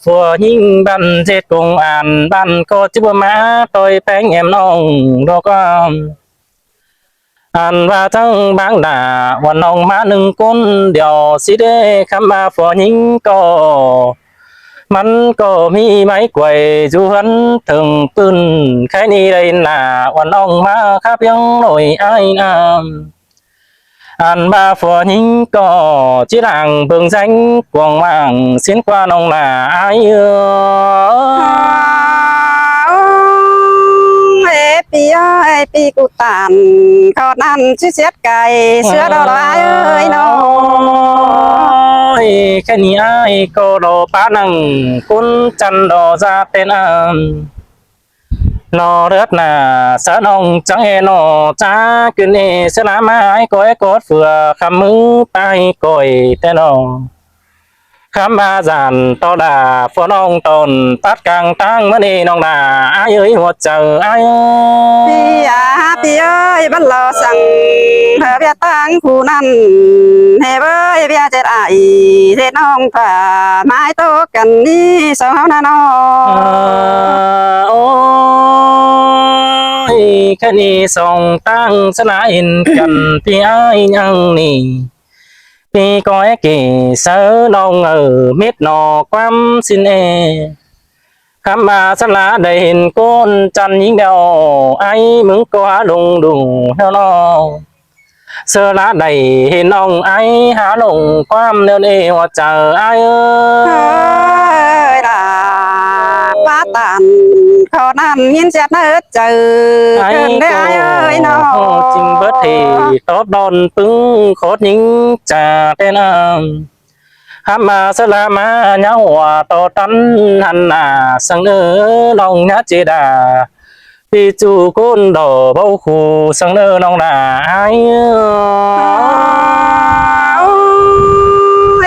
Phua ꞌnhính ꞌvắn ꞌdệt công an ꞌvắn ꞌcọ ꞌchí báu ꞌmá ꞌtoi ꞌpéng em ꞌnọng ꞌlẹo ꞌquám. Ăn ꞌva chắng báng đa uôn ꞌnọng ꞌmá ꞌnưng ꞌcốn điêu ꞌsịt ꞌlế khắm ꞌva phua ꞌnhính ꞌcọ. ꞌMắn ꞌcọ ꞌmí ꞌmạy quay dú ꞌhướn thửng ꞌpưn, khay ꞌnị đảy lả uôn ꞌnọng ꞌmá khắp ꞌhiếng ꞌnọi ai ꞌnặn. Ăn ꞌva phua ꞌnhính ꞌcọ ꞌchí lăng bơng ꞌdeng cuông mảng ꞌsịn ꞌquá ꞌnọng lả ai ơ. Ê ꞌpi ơi, ꞌpi ꞌcú ꞌTan ꞌcọ ꞌnặn ꞌchí siết cay ꞌsứa đo đo ai ơi ꞌnọng. Ôi, khay ꞌnị ai ꞌcọ đo ꞌpá nẳng ꞌcốn chăn đo da ꞌtến ăn. ꞌNo ꞌlượt nả ꞌsớ ꞌnọng chắng ê ꞌnọ chá ꞌcứn ê ꞌsớ ꞌlạ ꞌmá ai ꞌcọ ê cốt phưa khắm ꞌmứ ꞌpay ꞌcoi ꞌtến ꞌnọng. Khắm ꞌva dản ꞌto đa phua ꞌnọng tỏn pắt cang ꞌtáng ꞌmá ꞌnị ꞌnọng đa ai ơi ꞌhua chaư ai ơi. ꞌPi à, ꞌpi ơi, báu lo săng hơ ꞌviạk ꞌtáng khu ꞌnặn. Hê ꞌvới ꞌviạk ꞌdệt ai ꞌdệt ꞌnọng ꞌpá ꞌmái ꞌtố căn ꞌnị song ꞌháu ꞌnặn ꞌnọ. Ơ, ôi, khay ꞌnị song ꞌtáng sá lai căn ꞌpi ai ꞌnhắng ꞌnị. ꞌPi ꞌcọ ê kỉ sáư ꞌnọng ơ mết ꞌnọ ꞌquám ꞌsịn ê. Khắm ꞌva sá lai đảy hên ꞌcốn chăn ꞌnhính đeo ai ꞌmứng ꞌcọ hả lông đu ꞌnẹo ꞌnọ. ꞌSớ ꞌlạ đảy hên ꞌnọng ai hả lông ꞌquám ꞌnẹo ꞌnị ꞌhua chaư ai ơi. Ơi đa, ꞌpá ꞌTan ꞌcọ ꞌnặn ꞌnghín ꞌdệt ꞌnớ chaư ai ꞌcợn đé ai ơi ꞌnọng. ꞌCọ ꞌchính bớt hỉ tóp đon ꞌpứng khót ꞌnhính chả ꞌtến ăn. Hăm ꞌmá sá ꞌlạ ꞌmá ꞌnhá hua ꞌto ꞌtăn hăn nả săng ꞌnớ ꞌnọng ꞌnhá ꞌchí đa. ꞌPi ꞌchu ꞌcốn đo báu khu săng ꞌnớ ꞌnọng đa ai. Ơ,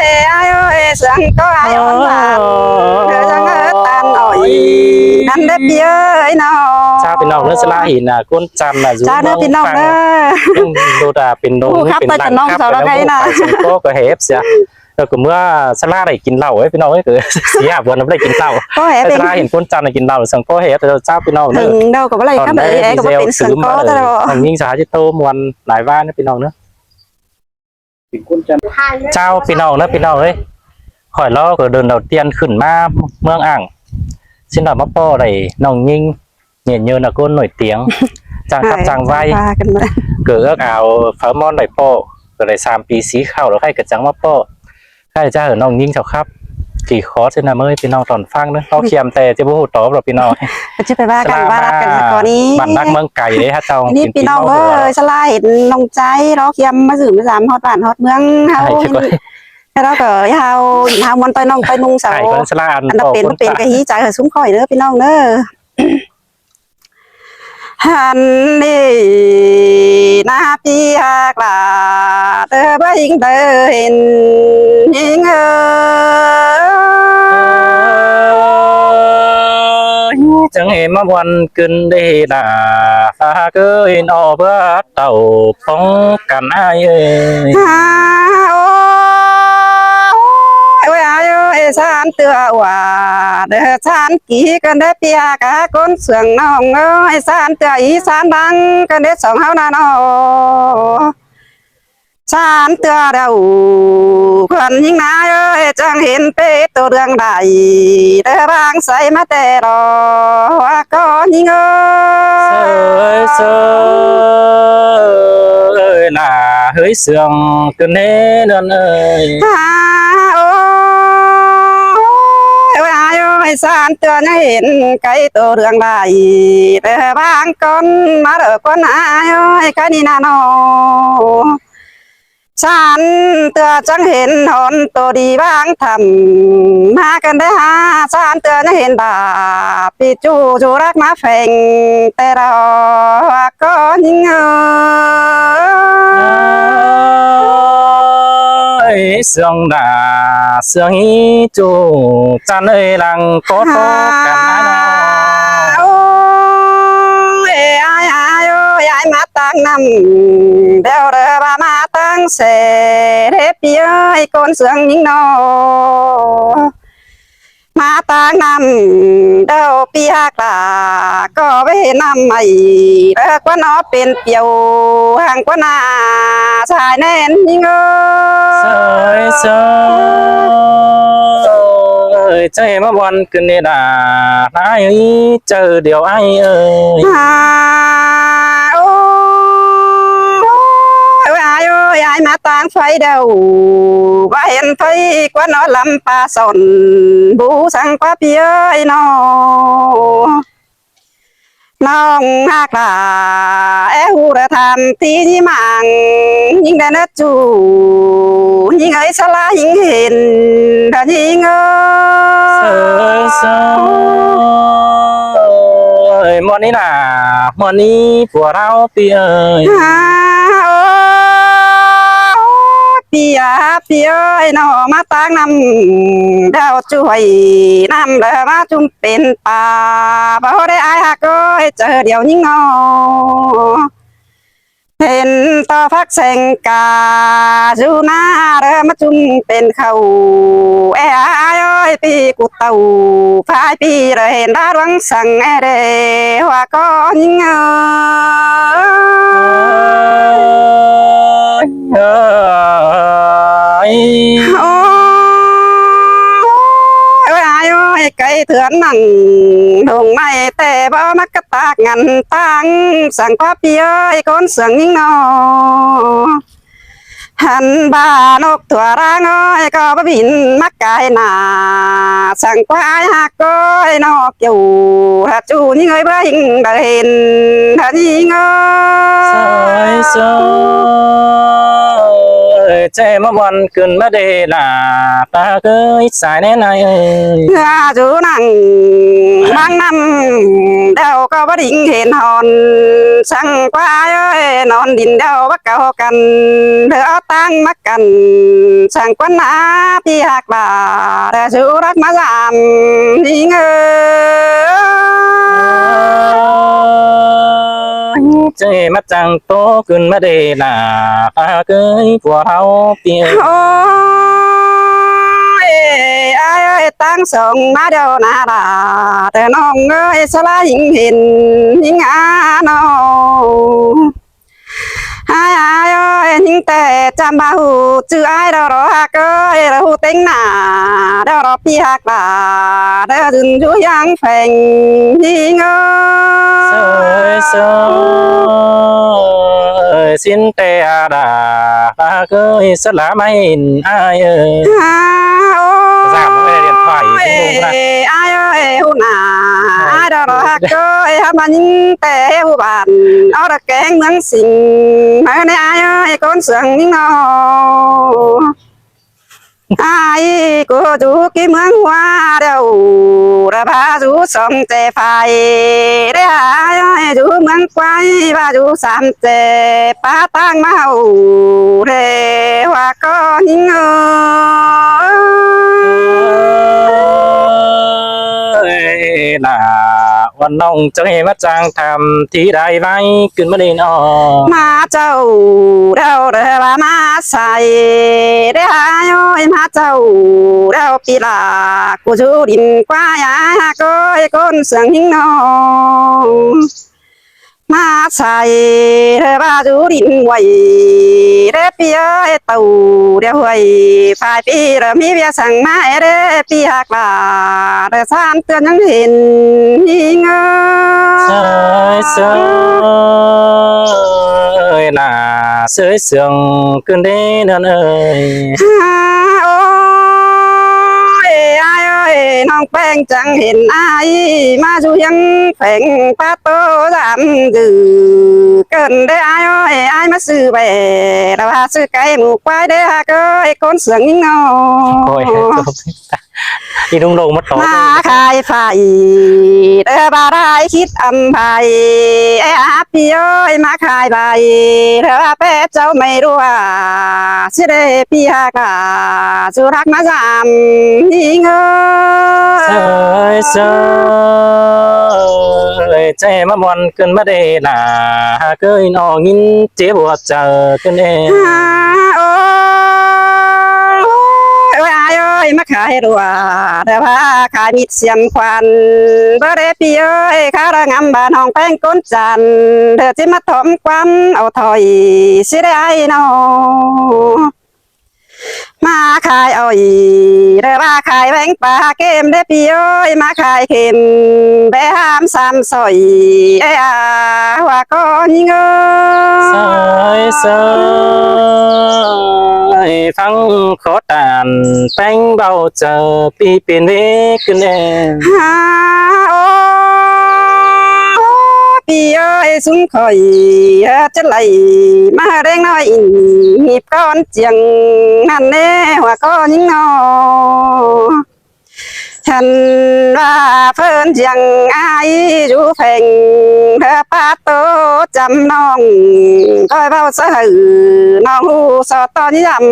ê ai ơi, săng ꞌcọ ai ón bản. Ơ, săng ꞌnớ ꞌTan ỏi. Ăn đé ꞌpi ơi ꞌnọng. Chao ꞌpi ꞌnọng ꞌnớ, sá ꞌlạ hỉ nả ꞌcốn chăn nả dú. Chao ꞌnớ ꞌpi ꞌnọng ꞌnớ. Đô đa pên đô, ꞌhụ khắp pên ꞌtoi lăng chăn ꞌnọng khắp sau ꞌnớ, đó ꞌhụ cái nà. Săng ꞌcọ ꞌcọ hép sia. Ờ, ꞌcọ ꞌmưa sá ꞌlạ đảy kin lảu ê ꞌpi ꞌnọng ê, ꞌcọ sia bươn báu đảy kin lảu. Có hé sá ꞌlạ hên ꞌcốn chăn đảy kin lảu, săng ꞌcọ hé, ờ, chao ꞌpi ꞌnọng ꞌnớ. Đương đâu ꞌcọ báu đảy khắp ꞌnị, ê, ꞌcọ báu pên sướng ꞌcọ ꞌtẹ ꞌlạ. ꞌNhính sa ꞌchí ꞌtố ꞌmuôn lai ꞌva ꞌnớ ꞌpi ꞌnọng ꞌnớ. Chao ꞌpi ꞌnọng ꞌnớ, ꞌpi ꞌnọng ê. Khỏi ꞌló ꞌcọ đươn đầu tiên khửn ꞌmá ꞌmướng ảng. ꞌSịn đỏ ꞌmá ꞌpo đảy ꞌnọng ꞌnhính. Nhện nhơn ꞌcốn nổi tiếng. Chang khắp chang ꞌvạy. ꞋCọ ước ao pháư ꞌmón đảy ꞌpo. ꞌCọ đảy sam pi sí khảu ꞌlẹo ꞌkhạy ꞌcọ chắng ꞌmá ꞌpo. ꞌKhạy ꞌchá hảư ꞌnọng ꞌnhính sau khắp. Kỉ khó ꞌsịn ꞌnặn ꞌmới ꞌpi ꞌnọng tỏn ꞌphắng ꞌnớ. ꞌLo khiêm ꞌtẹ ꞌchí báu ꞌhụ tóp ꞌlẹo ꞌpi ꞌnọng. ꞌChí pay ꞌva căn ꞌva lắc căn ꞌcọ ꞌnị. Bản đắc ꞌmướng cay ê hả chao. ꞌNị ꞌpi ꞌnọng ơi, sá ꞌlạ hên ꞌnọng ꞌchái ꞌló khiêm ꞌmá dú ꞌmá dăm ꞌhọt bản ꞌhọt ꞌmướng ꞌháu. Thế đó ꞌcọ ꞌháu, ꞌháu ꞌmuôn ꞌtoi ꞌnọng ꞌtoi ꞌnung sau. Ăn đọc pên báu pên ꞌcọ hí chaư hảư ꞌsúm khỏi ꞌnớ ꞌpi ꞌnọng ꞌnớ. Hăn ꞌnị nả ꞌpi ꞌhặc lả, tơ báu ꞌhính tơ hên ꞌhính ơi. Chắng hên ꞌmá ꞌmuôn ꞌcứn đê đa, ꞌhặc ơi ꞌnọ báu tảu ꞌphóng căn ai ơi. Ôi ai ơi, san tưa ꞌwa, đe san kỉ căn đé ꞌpi ꞌhặc ꞌcốn sương ꞌnọng ơi, san tưa ꞌí san đăng căn đé song ꞌháu ꞌnặn ꞌnọ. San tưa đaư khuôn ꞌnhính ꞌnái ơi, chắng hên pê tô ꞌlương đảy, tơ bang say ꞌmá ꞌtẹ lo, ꞌcọ ꞌnhính ơi. Sơi sơi ơi, nả hơi sương cơn hên ơn ơi. À, ôi, ôi, ai ơi, san tưa ꞌnhá hên cái tô ꞌlương đảy, tơ bang con ꞌmá đơ con ai ơi, cái ꞌnị nả nó. San tưa chắng hên hôn tô đi bang thăm, ꞌmá căn đé ha, san tưa ꞌnhá hên đả, ꞌpi ꞌchu ꞌchu rắc ꞌmá pheng, ꞌtẹ lo, ꞌcọ ꞌnhính ơi. Ơi, sương đả, sương hí ꞌchu, chăn ơi lăng có tô căn ai lo. Ôi, ai, ai ơi, ai ꞌmá ꞌtáng ꞌnặm, đeo đơ ꞌva ꞌmá ꞌtáng sẻ, đé ꞌpi ơi, con sương ꞌnhính nó. ꞌMá ꞌtáng ꞌnặm, đeo ꞌpi ꞌhặc lả, ꞌcọ ꞌvế ꞌnặm ꞌmạy, đơ ꞌquá nó pên piêu, hăng ꞌquá nả, sai ꞌnén ꞌnhính ơi. Sơi sơi ơi, chắng hên ꞌmá ꞌmuôn cơn ꞌnị đả, ꞌnái ơi, chơ điêu ai ơi. À, ôi, ôi, ai ơi, ai ꞌmá ꞌtáng phay đaư, ꞌva hên phay ꞌquá nó lăm pa son, bu săng ꞌquá ꞌpi ơi nó. Nong ꞌhặc lả, é hu đơ tham tí ꞌnhí mảng, ꞌnhính đen ớt ꞌchu, ꞌnhính ơi sa la ꞌnhính hên, đơ ꞌnhính ơi. Sơi sơi ơi, ꞌmuôn ꞌnị nả, ꞌmuôn ꞌnị pua ꞌlao ꞌpi ơi. À, ôi, ꞌpi à, ꞌpi ơi, nó ꞌmá ꞌtáng ꞌnặm, đeo ꞌchu hơi ꞌnặm đơ ꞌmá ꞌchum pên pa, báu đé ai ꞌhặc ơi, chơ điêu ꞌnhính nó. Hên to phắc seng ca, dú ꞌná đơ ꞌmá ꞌchum pên khảu, é ai ơi, ꞌpi cu tảu, phái ꞌpi đơ hên đá ꞌluống săng é đê, hua ꞌcọ ꞌnhính ơi. Ơi. Ôi, ôi, ai ơi, cái thươn nẳng, đùng ꞌmạy ꞌtẹ báu mắc cắt tạc ngăn tăng, săng ꞌquá ꞌpi ơi, con sương ꞌnhính nó. Hẳn ba nốc thua rang ơi, ꞌcọ báu bỉn mắc cái nả, săng ꞌquá ai ꞌhặc ơi, nó kiu, hả ꞌchu ꞌnhính ơi, báu ꞌhính đơ hên, hả ꞌnhính ơi. Sơi sơi ơi, chắng ꞌmá ꞌmuôn cơn ꞌmá đê nả, ta ꞌcới sai ꞌnén ai ơi. Hả ꞌchu nẳng, bang ꞌnặm, đeo ꞌcọ báu đinh hên hòn, săng ꞌquá ai ơi, non đin đeo báu cáu căn, đơ ꞌtáng mắc căn, săng ꞌquá nả ꞌpi ꞌhặc lả, đơ dú rắc ꞌmá dăm, ꞌnhính ơi. Chắng ꞌmá chắng tô cơn ꞌmá đê nả, ta ꞌcới pua ꞌlao ꞌpi ơi. Ôi, ai ơi, ꞌtáng song ꞌmá đeo nả lả, tơ nong ơi, sa la ꞌnhính hên, ꞌnhính á nó. Ai, ai ơi, ꞌnhính ꞌtẹ chăm ba hu, ꞌchư ai đo ꞌro ꞌhặc ơi, đo hu têng nả, đo ꞌro ꞌpi ꞌhặc lả, đo dưn dú ꞌhiăng pheng, ꞌnhính ơi. Sơi sơi ơi, ꞌsịn ꞌtẹ a đa, ꞌhặc ơi, sa la ꞌmá hên ai ơi. À, ôi, ai ơi, hu nả, ai đo ꞌro ꞌhặc ơi, hăm ꞌmá ꞌnhính ꞌtẹ hu bản, ók đa kéng ꞌmướng Sing, ꞌmá ꞌnị ai ơi, con sương ꞌnhính nó. Ai, ꞌcọ dú ꞌkí ꞌmướng ꞌhua đeo, đa ba dú song ꞌtẹ phải, đe ai ơi, dú ꞌmướng quái, ba dú sam ꞌtẹ, pá ꞌtáng ꞌmá hảư, đe ꞌhua ꞌcọ ꞌnhính ơi. Ơi, nả, ꞌvan ꞌnọng chắng ꞌmá chắng tham thi đai ꞌvạy cơn ꞌmá đê nó. ꞌMá chảu đeo đe ba ꞌmá sai, đe ai ơi, ꞌmá chảu đeo ꞌpi la, ꞌcọ dú đin ꞌquá ai ꞌhặc ơi, con sương ꞌnhính nó. ꞌmá sai ꞌlẹo ꞌva dú đin ꞌhuối, ꞌlẹo ꞌpi ơi, tảu điêu ꞌhuối, phải ꞌpi ꞌlẹo ꞌmí ꞌviạk săng ꞌmá ꞌlẹo ꞌpi ꞌhặc ꞌva, ꞌlẹo ꞌsán ꞌtưa ꞌnhắng hên ꞌhịn ꞌngớ. ꞌSới ꞌsướng ơi, ꞌna ꞌsới ꞌsướng ꞌcứn đé ꞌnặn ơi. Ôi, ải ơi, ꞌnọng ꞌpéng chắng hên ải ꞌmá dú ꞌhiếng pheng pát tô dăm dư ꞌcứn đé ải ơi, ải ꞌmá sư ꞌvẹ ꞌlẹo ꞌva sư cai ꞌmụ ꞌquái đé ꞌhặc ơi, ꞌcốn ꞌsướng ꞌnhính ꞌnọ. Ôi, ꞌi ꞌlung ꞌlông ꞌmá tó ꞌmá khai phải, ꞌlẹo ꞌva đảy khít ꞌmá phải, ꞌa ꞌpi ơi, ꞌmá khai phải, ꞌlẹo ꞌva pé chảu ꞌmạy ꞌlua, ꞌsứ đé ꞌpi ꞌhặc ꞌva, dú ꞌhặc ꞌmá dăm ꞌhịn ꞌngớ. ꞌSới ꞌsướng ơi, ꞌchái ꞌmá ꞌmuôn ꞌcứn ꞌmá đé ꞌna, ꞌhặc ơi, ꞌnọng ꞌnghín chếp ꞌhua chaư ꞌcứn đé. Ôi, ôi, ải ơi, ꞌmá khai ꞌlua, ꞌlẹo ꞌva khai mịt xiêm khuôn, báu đé ꞌpi ơi, kháo ꞌlẹo ngắm ꞌva ꞌnọng ꞌpéng ꞌcốn chăn, ꞌlẹo ꞌchí ꞌmá thóm ꞌquám au thôi, ꞌsứ đé ải ꞌnọ. ꞌMá khai ôi, ꞌlẹo ꞌva khai ꞌvén pá khêm đé ꞌpi ơi, ꞌmá khai khêm bé hám sam sỏi, ê a, ꞌhua ꞌcọ ꞌnhính ơi. ꞌSới ꞌsướng ơi, phắng khó tản ꞌpéng báu chaư ꞌpi pên ꞌvế ꞌcứn ꞌnẹ. Hả, ôi, ꞌpi ơi, ꞌsúm khỏi, ơ, chất lạy, ꞌmá ꞌhơ ꞌlẹng ꞌnọi ỉn, ꞌhịp ꞌcón chiêng ꞌnặn ꞌnê, ꞌhua ꞌcọ ꞌnhính ꞌnọ. Hẳn ꞌva ꞌphớn chiêng ải dú pheng, ꞌhơ pát tô chăm ꞌnọng, ꞌcoi báu sáư ꞌnọng ꞌhụ so ꞌtọn dăm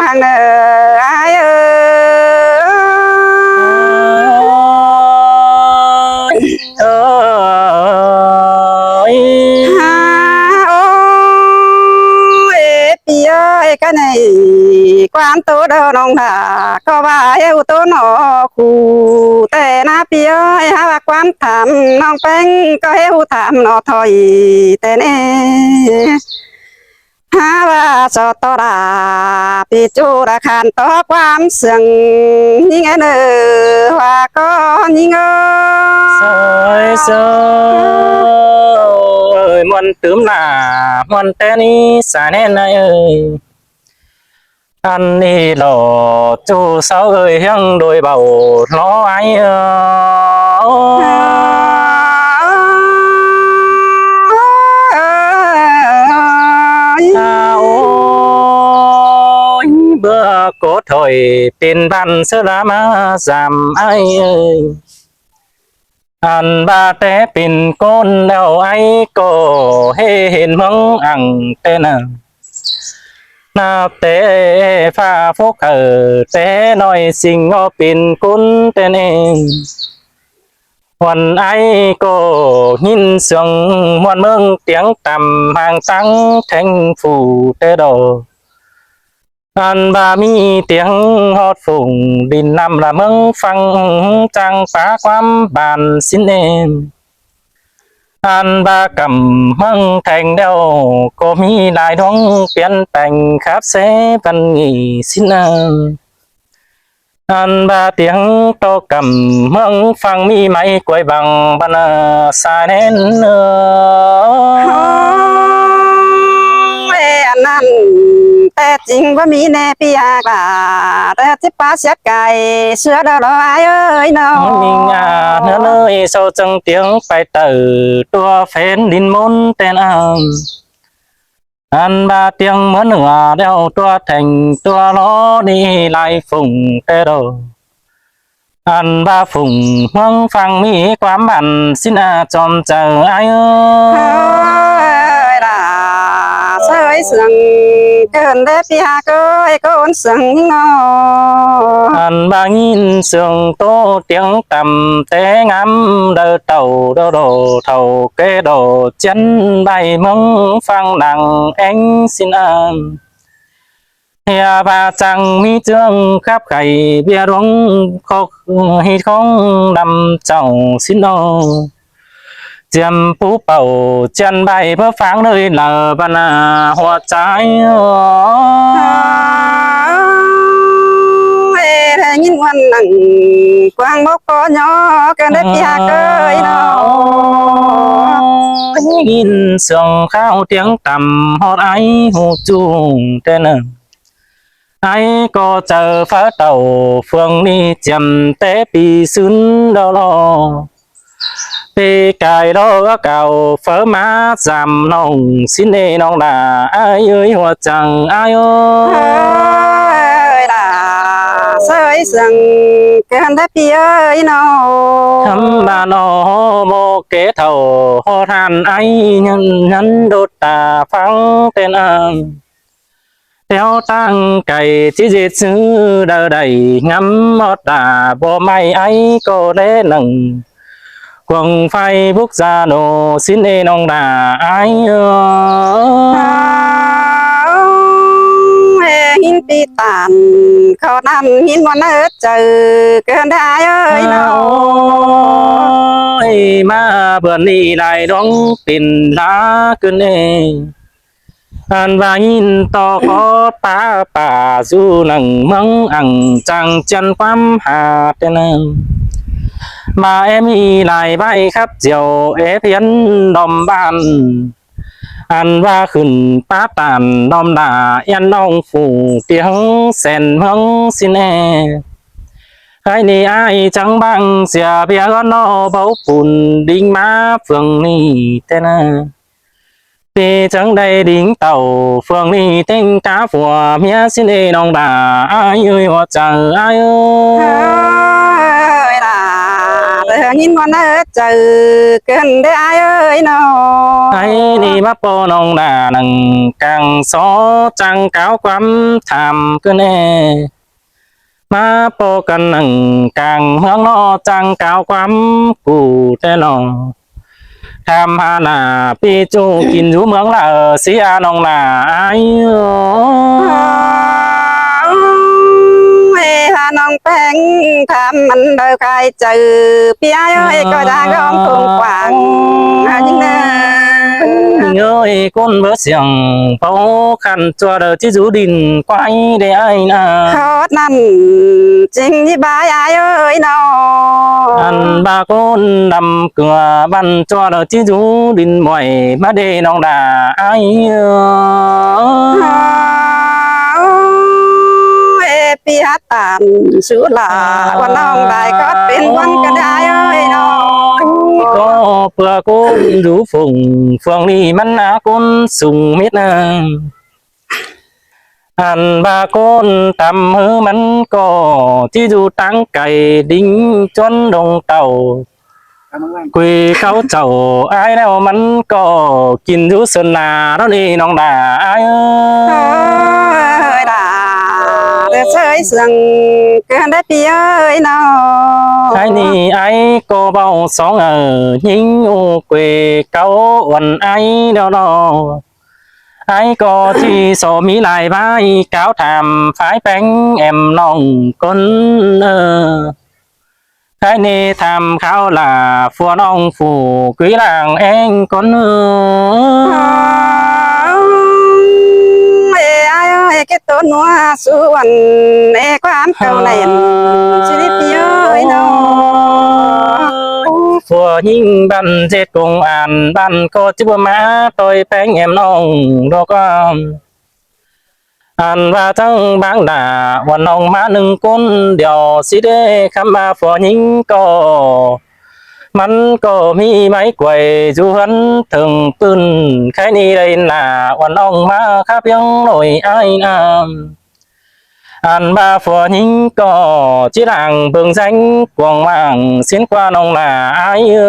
hăng ꞌnơ ải ơi. Ôi. Hả, ôi, ꞌpi ơi, ꞌcọ ꞌnị ꞌquám tô đo ꞌnọng ꞌva, ꞌcọ ꞌva ꞌhế ꞌhụ tô ꞌnọ ꞌhụ ꞌtẹ ꞌna ꞌpi ơi, hả ꞌva ꞌquám tham ꞌnọng ꞌpéng ꞌcọ ꞌhế ꞌhụ tham ꞌnọ thôi ꞌtẹ ꞌnê. Hả ꞌva so ꞌtọ đa ꞌpi ꞌchu đa khan ꞌtọ ꞌquám ꞌsướng ꞌnhính ꞌnơ, ꞌhua ꞌcọ ꞌnhính ơi. ꞌSới ꞌsướng ơi, ꞌmuôn tứm ꞌna, ꞌmuôn ꞌtẹ ꞌnị sai ꞌnẹn ꞌna ơi. Ăn ꞌnị lo ꞌchu sau ơi, ꞌhiếng đôi báu lo ải ơi. À, ôi, báu ꞌcọ thôi pên bản ꞌsớ ꞌla ꞌmá dăm ải ơi. Ăn ꞌva té pên ꞌcốn ꞌlẹo ải ꞌcọ ꞌhế hên ꞌmướng ăn té ꞌna. ꞌNa té ꞌphạ phúc hảư té ꞌnọi ꞌsịn ꞌnọ pên ꞌcốn té ꞌnê. Khuôn ải ꞌcọ ꞌnghín sương ꞌmuôn ꞌmướng tiếng tăm hang ꞌtáng théng phủ té đo. Ăn ꞌva ꞌmí tiếng ꞌhọt phủng đin ꞌnặm ꞌla ꞌmướng ꞌphắng chang pá ꞌquám bản ꞌsịn ꞌnê. Ăn ꞌva cắm ꞌmướng théng ꞌlẹo ꞌcọ ꞌmí lai ꞌluống piến peng khắp sé văn nghệ ꞌsịn ꞌna. Ăn ꞌva tiếng ꞌto cắm ꞌmướng ꞌphắng ꞌmí máy quay bằng bản ꞌna sai ꞌnén ơi. Ôi, ăn ꞌnặn té ꞌching báu ꞌmí ꞌnê ꞌpi ꞌhặc ꞌva, té ꞌchí pá siết cai ꞌsứa đo lo ải ơi ꞌnọ. Minh à, ꞌnớ ꞌnới sau chăng tiếng pay tở tua phén đin ꞌmôn ꞌtẹn ăn. Ăn ꞌva tiếng ꞌmướng ꞌnưa ꞌlẹo tua théng tua lo ꞌnị lai phủng té đo. Ăn ꞌva phủng ꞌmướng ꞌphắng ꞌmí ꞌquám bản ꞌsịn ꞌna chom chaư ải ơi. Ơi đa, ꞌsới sương ꞌcứn đé ꞌpi ꞌhặc ơi, ꞌcốn sương ꞌnọ. Ăn ꞌva ꞌnghín sương ꞌtố tiếng tăm té ngắm đaư tảu đo đo thảu ké đo chiến ꞌvạy ꞌmướng ꞌphắng đang ꞌéng ꞌsịn ăn. ꞌHia ꞌva chăng ꞌmí ꞌchương khắp khay ꞌviạk ꞌluống khóc ꞌhịt khóng đăm chảu ꞌsịn ꞌnọ. Chiêm pú pảu chiăn bai báu pháng ꞌlới lả băn a hua ꞌchái. Ơ, ê, ꞌnghín ꞌmuôn nẳng quang báu ꞌcọ ꞌnhó kơn đé ꞌpi ꞌhặc ới ꞌnọ. ꞌNgín sương kháo tiếng tăm ꞌhọt ải ꞌhụ ꞌchung ꞌtẹ nẳng. Ải ꞌcọ chaư pháư tảu phường ꞌnị chiêm té pi ꞌsướng đaư lo. Pê cai lo ꞌcọ pháư ꞌmá dăm ꞌnọng ꞌsịn ê ꞌnọng đa ải ới hua chắng ải ới. Ơi đa, ꞌsới sương kơn đé ꞌpi ới ꞌnọ. Thăm ꞌva ꞌnọ ꞌmá kẻ thảu ꞌhọt hăn ải ꞌnhắn ꞌnhắn đốt ta phắng tên ăn. Téo ꞌtáng cai ꞌchí ꞌdệt ꞌsứ đaư đảy ngắm ꞌhọt đa báu ꞌmạy ải ꞌcọ đé nẳng. Cuông phai búc da nô ꞌsịn ê ꞌnọng đa ải ới. Ê, ꞌnghín pi tản khảu ꞌnặn ꞌnghín ꞌmuôn ꞌhớt chaư kơn đé ải ới ꞌnọ. Ơi, ꞌmá bươn ꞌnị lai đóng pên lá cơn ê. Ăn ꞌva ꞌnghín ꞌto khót pá pả dú nẳng ꞌmướng ăn chắng chiăn ꞌquám ha ꞌtẹ nẳng. ꞌVa ê ꞌmí lai ꞌvạy khắp chiêu ê phiến đom bản. Ăn ꞌva khửn pá tản đom đa ꞌen ꞌnọng phủ tiếng sen ꞌmướng ꞌsịn ê. Ải ꞌnị ải chắng bang sia ꞌviạk ꞌhướn ꞌnọ báu pun đính ꞌmá phường ꞌnị ꞌtẹ nẳng. Pê chắng đảy đính tảu phường ꞌnị ꞌtếng cá phua ꞌmía ꞌsịn ê ꞌnọng đa ải ới hua chaư ải ới. Ơi đa, tơ ꞌnghín ꞌmuôn ꞌhớt chaư kơn đé ải ới ꞌnọ. Ải ꞌnị ꞌmá ꞌpo ꞌnọng đa nẳng cang só chắng cáo ꞌquám tham cơn ê. ꞌMá ꞌpo căn nẳng cang ꞌmướng ꞌnọ chắng cáo ꞌquám cu ꞌtẹ ꞌnọ. Tham ha nả pi ꞌchu kin dú ꞌmướng lả sia ꞌnọng đa ải ới. Ê, ha ꞌnọng ꞌpéng tham mẳn đaư cai chaư ꞌpi ải ới ꞌcọ đang ꞌgóng thung quảng. Ha ꞌnhính ꞌnớ. Ơi, ꞌcốn báu siêng báu khăn ꞌchua đaư ꞌchí dú đin quái đé ải ꞌnạ. Khót ꞌnặn chính ꞌnị ꞌvạy ải ới ꞌnọ. Ăn ꞌva ꞌcốn đăm ꞌcọ băn ꞌchua đaư ꞌchí dú đin muối ꞌmá đé ꞌnọng đa ải ới. Ê, ꞌpi hák tản sú lả ꞌquám ꞌnọng lai khót pên ꞌquám căn ải ới ꞌnọ. ꞌCọ ꞌpưa ꞌcốn dú phung phường ꞌnị mẳn ꞌnạ ꞌcốn sung mết ꞌnạ. Ăn ꞌva ꞌcốn tăm ꞌhứ mẳn ꞌcọ ꞌchí dú ꞌtáng cai đính ꞌchuốn đông tảu. Quê cáu chảu ải ꞌlẹo mẳn ꞌcọ kin dú sơn la ꞌnọn ê ꞌnọng đa ải ới. Ơi đa, tơ ꞌsới sương kơn đé ꞌpi ới ꞌnọ. Ải ꞌnị ải ꞌcọ báu song ꞌnhính ú quê cáu uôn ải ꞌlẹo ꞌnọ. Ải ꞌcọ ꞌchí so ꞌmí lai ꞌvạy cáo tham phái ꞌpéng em ꞌnọng ꞌcốn ơ. Ải ꞌnị tham kháo lả phua ꞌnọng phủ quí làng eng ꞌcốn ơ. Ê, ải ới, ké ꞌtố ꞌnua sú uôn ê ꞌquám cáu ꞌnặn ꞌchí đé ꞌpi ới ꞌnọ. Phua ꞌnhính băn ꞌdệt công an băn ꞌcọ ꞌchí báu ꞌmá ꞌtoi ꞌpéng em ꞌnọng ꞌlẹo ꞌcọ. Ăn ꞌva chắng bang đa uôn ꞌnọng ꞌmá ꞌnưng ꞌcốn điêu ꞌsịn đé khắm ꞌva phua ꞌnhính ꞌcọ. Mẳn ꞌcọ ꞌmí ꞌmạy quay dú ꞌhướn thơng ꞌpưn khay ꞌnị đảy nả uôn ꞌnọng ꞌmá khắp ꞌhiếng ꞌnọi ải ꞌnạ. Ăn ꞌva phua ꞌnhính ꞌcọ ꞌchí lăng bơng ꞌdeng cuông măng ꞌsịn ꞌquá ꞌnọng đa ải ới.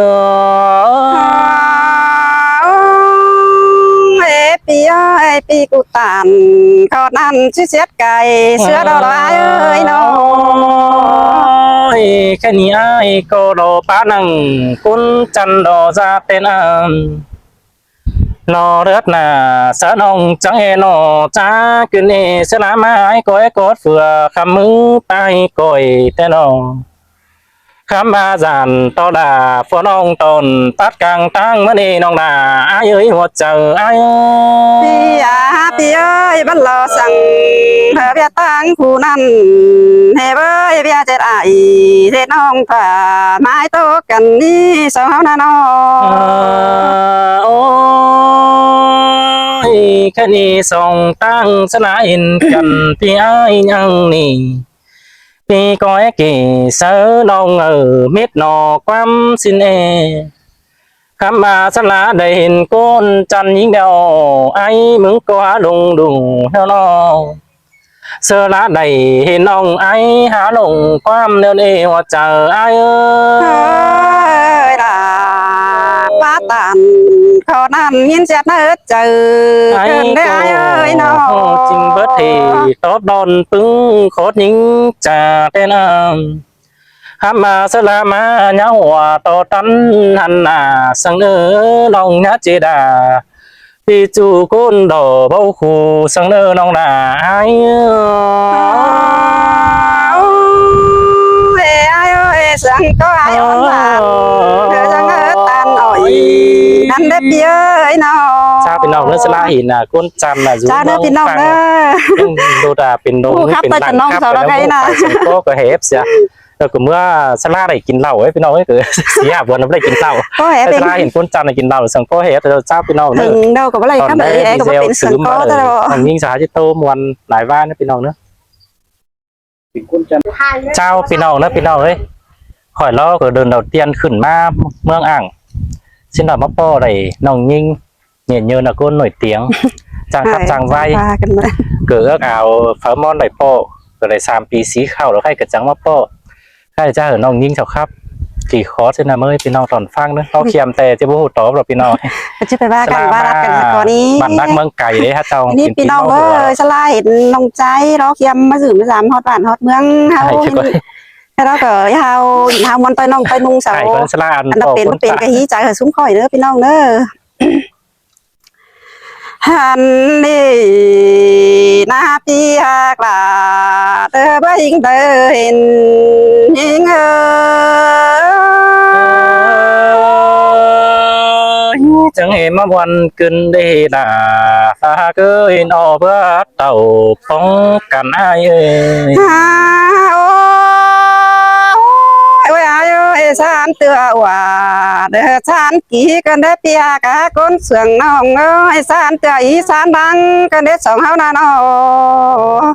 Ê, ꞌpi ơi, ꞌpi ꞌcú tản khót ꞌnặn ꞌchí siết cai ꞌsứa đo đo ải ới ꞌnọ. Ơi, khay ꞌnị ải ꞌcọ đo pá nẳng ꞌcốn chăn đo da tên ăn. ꞌNọ ꞌlượt nả ꞌsớ ꞌnọng chắng ê ꞌnọ chá ꞌcứn ê ꞌsớ ná ꞌmá ải ꞌcọ ê cốt phưa khăm ꞌmứ ꞌpai ꞌcoi ꞌtẹ ꞌnọ. Khắm ꞌmá dản ꞌto đa phua ꞌnọng ꞌtọn tắt cang ꞌtáng ꞌmá ꞌnị ꞌnọng đa ai ơi ꞌhua chaư ai ơi. ꞌPi a ꞌpi ơi, báu lo săng ꞌhơ ꞌviạk ꞌtáng khu ꞌnặn. ꞌHê ơi, ꞌviạk ꞌdệt ai ꞌdệt ꞌnọng ꞌphạ ꞌmái ꞌtố căn ꞌnị song ꞌháu ꞌnặn ꞌnọ. Ơ, ôi, ꞌkhạy ꞌnị song ꞌtáng sá ꞌlạ ꞌhịn căn ꞌpi ai ꞌnhắng ꞌnị. ꞌPi ꞌcoi kỉ sáư ꞌnọng ꞌnớ mết ꞌnọ ꞌquám ꞌsịn ê. Khắm ꞌmá sá ꞌlạ đảy ꞌhịn ꞌcốn chăn ꞌnhính đeo ai ꞌmứng ꞌcọ hả lông đu ꞌnéo ꞌnọ. Sáư ꞌlạ đảy ꞌhịn ꞌnọng ai hả lông ꞌquám ꞌnéo ꞌnị ꞌhua chaư ai ơi. Ơi đa, ꞌpá ꞌtan ꞌcọ ꞌnặn ꞌnghín ꞌdệt ꞌnớ chaư ai cơn đé ai ơi ꞌnọ. Ching bớt thì tóp đon ꞌpứng khót ꞌnhính chả ꞌtến ăm. Khắm ꞌmá sá ꞌlạ ꞌmá nhá ꞌhua ꞌto ꞌtăn hăn nả săng ꞌnớ ꞌnọng nhá ꞌchí đa. ꞌPi ꞌchu ꞌcốn đỏ báu khu săng ꞌnớ ꞌnọng đa ai ơi. Ơ, ơi ai ơi, săng ꞌcọ ai ón bản. Ơ, săng ꞌnớ ꞌtan ỏi. Ôi. Đắn đế ꞌpi ơi ꞌnọ. Chào ꞌpi ꞌnọng ꞌnớ, sá ꞌlạ ꞌhịn ꞌcốn chăn ꞌnớ dú. Chào ꞌnớ ꞌpi ꞌnọng ꞌnớ. Đô đa pên đô khắp ꞌtoi ꞌchọ ꞌnọng sau đó ꞌnị ꞌnọ. Săng ꞌcọ ꞌcọ hép sia. Ơ, ꞌcọ ꞌmưa sá ꞌlạ đảy kin ꞌlạu ới ꞌpi ꞌnọng ới, ꞌcọ sia buôn ꞌnặn đảy kin ꞌlạu. ꞌCọ hép sá ꞌlạ ꞌhịn ꞌcốn chăn đảy kin ꞌlạu săng ꞌcọ hép. Chào ꞌpi ꞌnọng ꞌnớ. Hưng đâu ꞌcọ báu đảy khắp ꞌnị ới, ꞌcọ báu pên săng ꞌcọ ꞌtớ. Ơ, ꞌnhính sa ꞌchí ꞌtố ꞌmuôn lai ꞌva ꞌnớ ꞌpi ꞌnọng ꞌnớ. Chào ꞌpi ꞌnọng ꞌnớ ꞌpi ꞌnọng ới. Khỏi ꞌló ꞌcọ đưn đầu tiên khửn ꞌmá ꞌmướng ảng. ꞌSịn đỏ ꞌmá ꞌpo đảy ꞌnọng ꞌnhính. Mỉa nhơn ꞌcốn nổi tiếng. Chang khắp chang ꞌvạy. Ơ, ꞌcọ ước ao pháư ꞌmón đảy ꞌpo. ꞌCọ đảy sam pi sí khảu ꞌló ꞌkhạy ꞌcọ chắng ꞌmá ꞌpo. ꞌKhạy ꞌchá hảư ꞌnọng ꞌnhính sau khắp. Kỉ khót ꞌsịn ꞌnớ ꞌmới ꞌpi ꞌnọng ꞌtọn ꞌphắng ꞌnớ. Tóp khiêm ꞌtẹ ꞌchí báu ꞌhụ tóp ꞌló ꞌpi ꞌnọng. ꞌChí pay ꞌva căn ꞌva căn ꞌcọ ꞌnị. Bản đắc ꞌmướng cay đé hả ꞌchọ. ꞌNị ꞌpi ꞌnọng ơi, sá ꞌlạ ꞌhịn ꞌnọng ꞌchái ꞌló khiêm ꞌmá dú ꞌmá dăm ꞌhọt bản ꞌhọt ꞌmướng ꞌháu. Hảư ꞌchí ꞌcọ. Hảư ꞌló ꞌcọ ꞌháu ꞌhịn ꞌháu ꞌmuôn ꞌtoi ꞌnọng ꞌtoi ꞌnung sau. Hảư ꞌcọ sá ꞌlạ ăn ꞌtọ ꞌpến ꞌpến ꞌcọ hí chaư hảư ꞌsúm khỏi ꞌnớ ꞌpi ꞌnọng ꞌnớ. Hăn ꞌnị ꞌna ꞌpi ꞌhặc lả, ꞌtớ báu ꞌhịnh ꞌtớ ꞌhịn ꞌhịnh ơ. Chắng hê ꞌmá ꞌmuôn ꞌcứn đê đa, ta ꞌcứ ꞌhịn ꞌo báu tảu phóng căn ai ơi. Ơ, ôi, ôi ai ơi, san tưa ꞌwa, đe san kỉ căn đé ꞌpi ꞌhặc ꞌcốn sương ꞌnọng ơi, san tưa ꞌí san đăng căn đé song ꞌháu ꞌnặn ꞌnọ.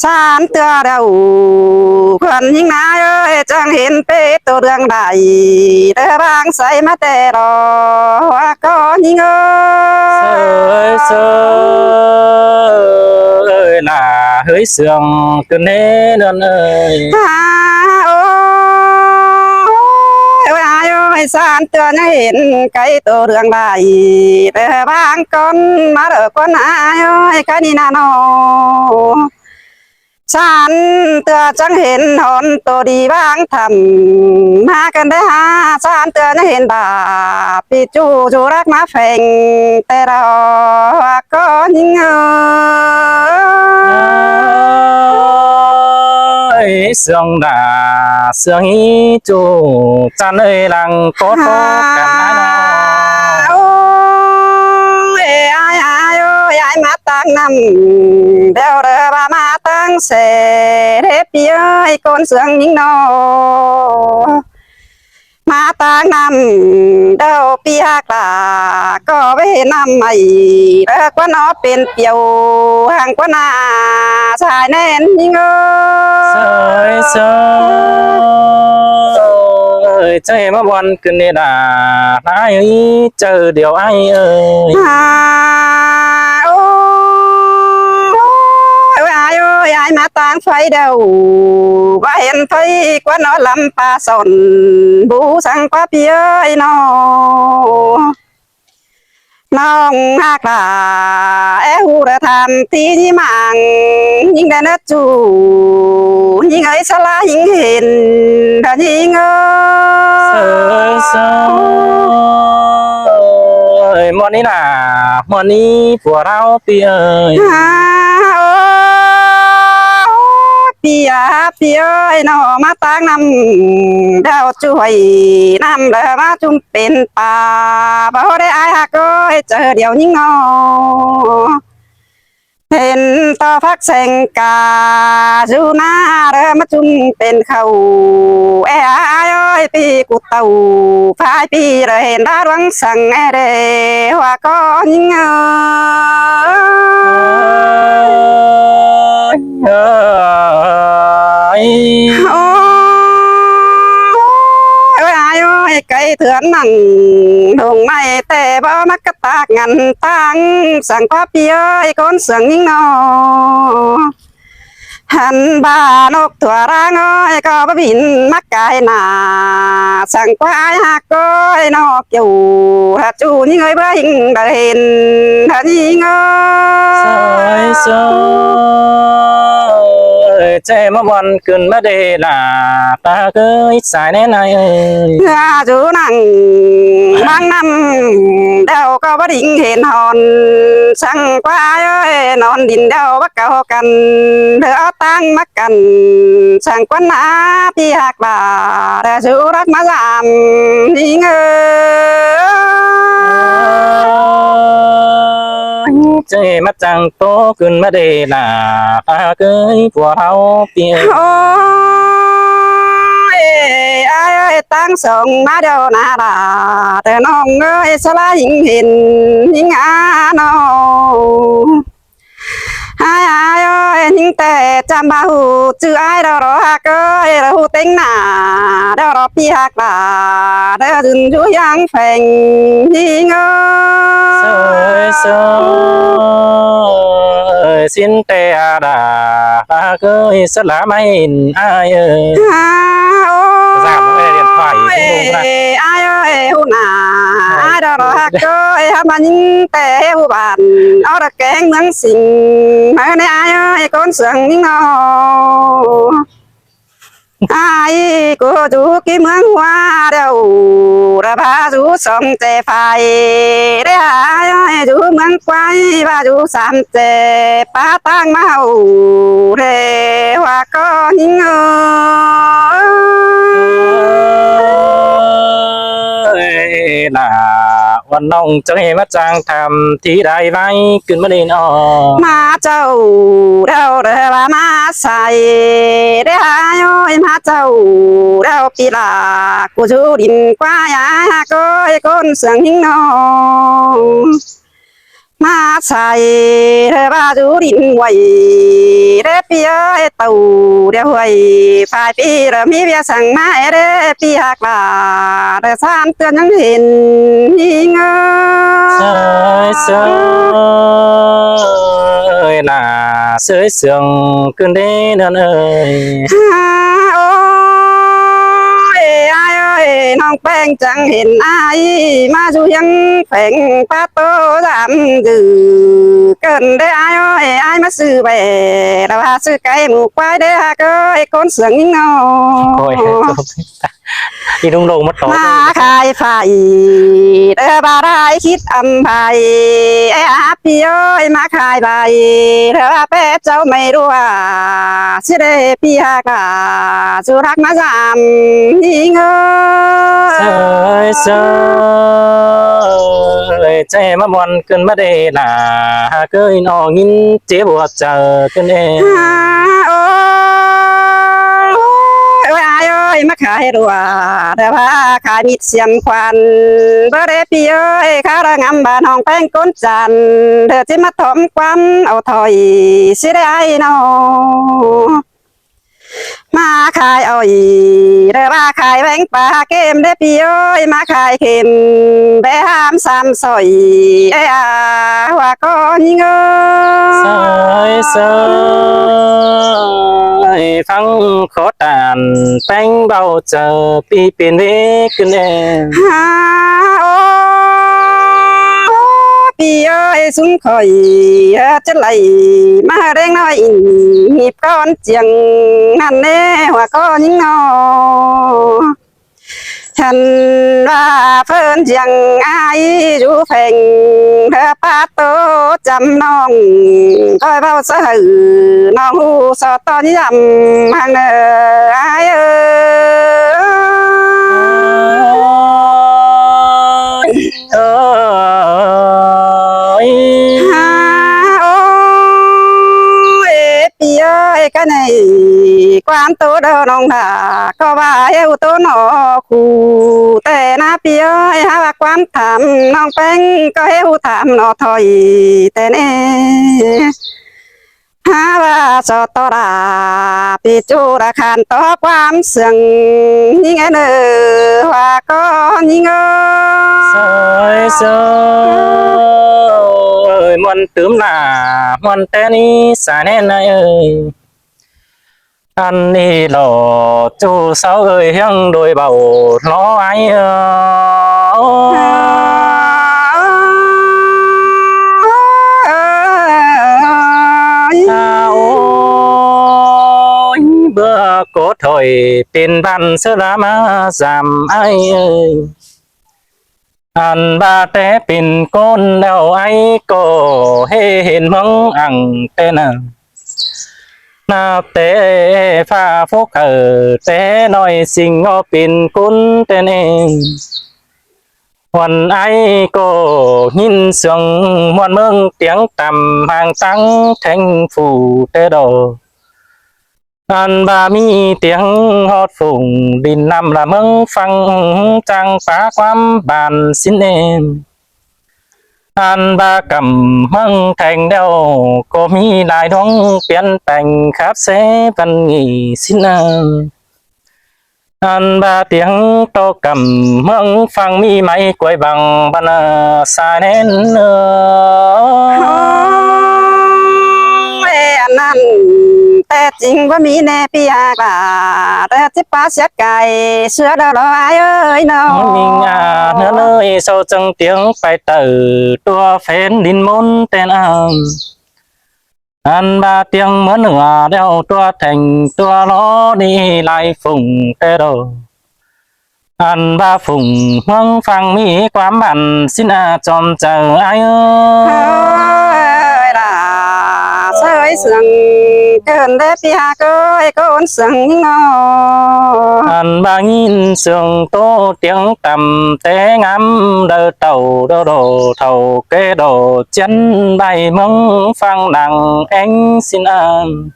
San tưa đaư căn ꞌhịnh ꞌna ơi, chắng hên pên tô đường đảy, đe bang say ꞌmá ꞌtẹ ꞌló ꞌcọ ꞌhịnh ơ. Sơi sơi ơi, ꞌna hơi sương ꞌcứn ꞌnê ꞌnặn ơi. Ơ, ôi, ôi ai ơi, san tưa ꞌnhá hên cay tô đường đảy, đe bang ꞌcốn ꞌmá đaư ꞌcốn ai ơi, ꞌcá ꞌnị ꞌnặn ꞌnọ. San tưa chắng hên hón tô đi bang thăm, ꞌmá căn đé hả, san tưa ꞌnhá hên đa, ꞌpi ꞌchu ꞌchu đắc ꞌmá pheng, ꞌtẹ ꞌló ꞌcọ ꞌhịnh ơ. Ơi, sương đa, sương ꞌhí ꞌchu, chăn ơi lăng ꞌcọ ꞌtố căn ai ꞌnọ. Ôi, ai, ai ơi, ai ꞌmá ꞌtáng ꞌnặm, đeo đe ꞌva ꞌmá ꞌtáng sẻ, đé ꞌpi ơi, ꞌcốn sương ꞌnhính ꞌnọ. ꞌMá ꞌtáng ꞌnặm, đeo ꞌpi ꞌhặc lả, ꞌcọ báu hên ꞌnặm ải, đe ꞌquá ꞌnọ pên piêu, hăng ꞌquá ꞌna, sai ꞌnén ꞌhịnh ơ. Sơi sơi ơi, chắng hê ꞌmá ꞌmuôn ꞌcứn đê đa, ꞌna ơi, chaư điêu ai ơi. Ơ, ôi, ôi ai ơi, ai ꞌmá ꞌtáng phay đaư, báu hên phay ꞌquá ꞌnọ lăm pa son, bu săng ꞌquá ꞌpi ơi ꞌnọ. ꞌNọng ꞌhặc lả, é hu đe tham ti ꞌnị mảng, ꞌnhính đe ꞌnớ ꞌchu, ꞌnhính ơi sá ꞌlạ ꞌhịnh hên, đe ꞌnhính ơ. Sơi sơi ơi, ꞌmuôn ꞌnị ꞌna, ꞌmuôn ꞌnị pua đao ꞌpi ơi. Ơ, ơ, ơ, ꞌpi a, ꞌpi ơi, ꞌnọ ꞌmá ꞌtáng ꞌnặm, đeo ꞌchu ꞌhuối ꞌnặm lỏ ꞌmá ꞌchum pên pa, báu đảy ải ꞌhặc ơi, ꞌchớ điêu ꞌnhính ꞌnọ hên ꞌto phák seng ca, dú ꞌná lỏ ꞌmá ꞌchum pên khảu. Ê ải ơi, ꞌpi ꞌcụ tảu, phái ꞌpi lỏ hên đá ꞌluống săng ê đê, ꞌhua ꞌcọ ꞌnhính ơi. Ôi, ôi, ải ơi, cáy thươn nẳng, ꞌlống ꞌmạy ꞌtẹ báu mắc cá tạc ngăn ꞌtáng, săng ꞌquá ꞌpi ơi, ꞌcốn sương ꞌnhính ꞌnọ. Hăn ba ꞌnộc thua ꞌláng ơi, ꞌcọ báu bin mắc cai nả, săng ꞌquá ải ꞌhặc ơi, ꞌnọ kiêu hả ꞌchu ꞌnhính ơi, báu ꞌhịnh đảy hên hả ꞌnhính ơi. Sơi sơi, ꞌchớ ꞌmá ꞌmuôn ꞌcứn ꞌmá đê nả, ta ꞌcới sai ꞌnê ꞌnị ơi. Hả dú nẳng ꞌmáng ꞌnặm, đeo ꞌcọ báu đinh hên hòn, săng ꞌquá ải ơi, nón đin đeo báu cáu căn, đơ ók ꞌtáng mắc căn, săng ꞌquá nả ꞌpi ꞌhặc bả, đơ dú đắc ꞌmá dăm ꞌnhính ơi. ꞌChớ ꞌmá chắng ꞌtố ꞌcứn ꞌmá đê nả, ta ꞌcới pua ꞌháu ꞌpi ơi. Ôi, ải ơi, ꞌtáng song ꞌmá đeo nả đa, đơ ꞌnọng ơi, sa ꞌlạ ꞌhịnh hên ꞌnhính a ꞌnọ. Ải, ải ơi, ꞌnhính ꞌtẹ chăm báu ꞌhụ ꞌchư ải đaư lỏ ꞌhặc ơi, lỏ ꞌhụ ꞌtếng nả đaư lỏ ꞌpi ꞌhặc bả, đaư dưn dú ꞌhiếng pheng ꞌnhính ơi. Sơi sơi, ꞌsịn ꞌtẹ a đa, ta ꞌcới sa ꞌlạ ꞌmá hên ải ơi. Hả, ôi, ải ơi, ꞌhụ nả ải đaư lỏ ꞌhặc ơi, hả ꞌmá ꞌnhính ꞌtẹ ꞌhụ bản, ók đaư kéng ꞌmướng Sing, ꞌmá ꞌnị ải ơi, ꞌcốn sương ꞌnhính ꞌnọ. Ải ꞌcọ dú ꞌkí ꞌmướng ꞌhua đeo, đaư báu dú song ꞌchẹ phải, đaư ải ơi, dú ꞌmướng ꞌquái báu dú sam ꞌchẹ, pá ꞌtáng ꞌmá hảư đê, ꞌhua ꞌcọ ꞌnhính ơi. Ơi, nả ꞌmuôn ꞌnọng ꞌchớ ꞌmá chắng tham thi đảy ꞌvạy ꞌcứn ꞌmá đê ꞌnọ. ꞌMá chảu đeo đaư báu ꞌmá sai, đaư ải ơi, ꞌmá chảu đeo ꞌpi ꞌlạ, ꞌcọ dú đin ꞌquá ải ꞌhặc ơi, ꞌcốn sương ꞌnhính ꞌnọ. ꞌMá sai đaư báu dú đin ꞌhuối, đaư ꞌpi ơi, tảu đeo ꞌhuối, phải ꞌpi lỏ ꞌmí ꞌviạk săng ꞌmá ê đê, ꞌpi ꞌhặc bả, đaư sam ꞌtưa ꞌnhắng hên ꞌnhính ơi. Sơi sơi, nả sơi sương ꞌcứn đê ꞌnặn ơi. Hả, ôi, ải ơi, ꞌnọng ꞌpéng chắng hên ải ꞌmá dú ꞌhiếng pheng pá ꞌtố dăm dư ꞌcợn đê ải ơi, ải ꞌmá sư ꞌvẹ, đaư ꞌhạ sư cáy ꞌmụ ꞌquái đê ꞌhặc ơi, ꞌcốn sương ꞌnhính ꞌnọ. Ôi, ꞌi ꞌnung ꞌlống ꞌmá tó. ꞌMá khai phải, đaư báu đảy khít ꞌmá phải, ê a ꞌpi ơi, ꞌmá khai phải, đaư báu pé chảu ꞌmạy ꞌlúa, ꞌsịn đê ꞌpi ꞌhặc ꞌlạ, dú đắc ꞌmá dăm ꞌnhính ơi. Sơi sơi, ꞌchớ ꞌmá ꞌmuôn ꞌcứn ꞌmá đê nả, ꞌhặc ơi, ꞌnọng ꞌnhính ꞌchí bua chaư ꞌcứn ê. Hả, ôi, ôi, ải ơi, ꞌmá khai ꞌlúa, đaư báu khai mịt xiêm khoăn, báu đê ꞌpi ơi, khá đaư ngắm bản ꞌhọng ꞌpéng ꞌcốn chăn, đaư ꞌchí ꞌmá thóm ꞌquám au thỏi, ꞌsịn đê ải ꞌnọ. ꞌMá khai ỏi, đaư báu khai ꞌvén pá kêm đê ꞌpi ơi, ꞌmá khai kêm, bé ham sam sỏi, ê a, ꞌhua ꞌcọ ꞌnhính ơi. Sơi sơi, phắng khót ꞌtan, ꞌpéng báu chaư, ꞌpi pên ꞌvế ꞌcứn ê. Hả, ôi, ꞌpi ơi, ꞌsúm khỏi, hả, ꞌchớ đảy ꞌmá ꞌhơ ꞌleng ꞌnọi, ꞌhịp ꞌcón chiêng ꞌnặn ê, ꞌhua ꞌcọ ꞌnhính ꞌnọ. Hẳn ꞌva phớn ꞌdiếng ai dú pheng, ꞌhứa ꞌpá ꞌtố chăm ꞌnọng, ꞌcoi ꞌvạu sáư ꞌnọng ꞌhụ so ꞌtọn dăm hăng ꞌnớ ai ơi. Ơi. Ha, ôi, pi ơi, cái này quan ꞌtố đô ꞌnọng đa, ꞌcọ ꞌva ꞌhứ ꞌtố ꞌnọ khu, té ꞌna pi ơi, hák ꞌva quan tham ꞌnọng ꞌpéng, ꞌcọ ꞌhứ tham ꞌnọ thôi, té ꞌnê. Hák ꞌva so ꞌtọ đa, pi ꞌchu đa khan ꞌtọ quan sương, ꞌnhính ꞌnớ, ꞌhua ꞌcọ ꞌnhính ơi. Sơi sơi ơi, ꞌmuôn tứm lả, ꞌmuôn té ꞌnị sai ꞌnén ai ơi. Ăn ꞌnị lỏ ꞌchu sáu ơi, ꞌhiếng đôi báu lo ai ơi. À, ôi, bơ ꞌcọ thôi pên bản ꞌsớ ꞌla ꞌmá dăm ai ơi. Ăn ꞌva té pên ꞌcốn ꞌlẹo ai ꞌcọ ꞌhế hên ꞌmướng ăn té ꞌna. ꞌNa té ꞌphạ phúc hảư té ꞌnọi ꞌsịnh ꞌnọ pên ꞌcốn té ꞌnê. Huôn ai ꞌcọ ꞌnghín sương ꞌmuôn ꞌmướng tiếng tăm hang táng théng phủ té đo. Ăn ꞌva ꞌmí tiếng ꞌhọt phủng đin ꞌnặm ꞌla ꞌmướng ꞌphắng, chắng pá ꞌquám bản ꞌsịn ên. Ăn ꞌva cắm ꞌmướng théng ꞌlẹo ꞌcọ ꞌmí lai ꞌluống piến peng khắp ꞌsớ văn ꞌnị ꞌsịn ên. Ăn ꞌva tiếng ꞌtố cắm ꞌmướng ꞌphắng ꞌmí mai quay bằng văn sai ꞌnén ơi. Ê, ăn ăn, té chính ꞌva ꞌmí ꞌnê pi hák ꞌva, té chip pá siết cai, sứa đo lo ai ơi ꞌnọ. Minh à, ꞌnớ ơi, sau chăng tiếng pay tở, tua phén đin môn tên ăn. Ăn ꞌva tiếng ꞌmướng ꞌnưa ꞌlẹo tua théng tua lo ꞌnị lai phủng té đo. Ăn ꞌva phủng ꞌmướng ꞌphắng ꞌmí ꞌquám bản ꞌsịn à chom chaư ai ơi. Ơi, đa sơi sương, cơn đế pi hák ơi, ꞌcốn sương ꞌnọ. Ăn ꞌva ꞌnghín sương ꞌtố tiếng tăm té ngắm đaư tảu đo đo thảu ké đo chiến ꞌvạy ꞌmướng ꞌphắng nẳng ꞌéng ꞌsịn ăn.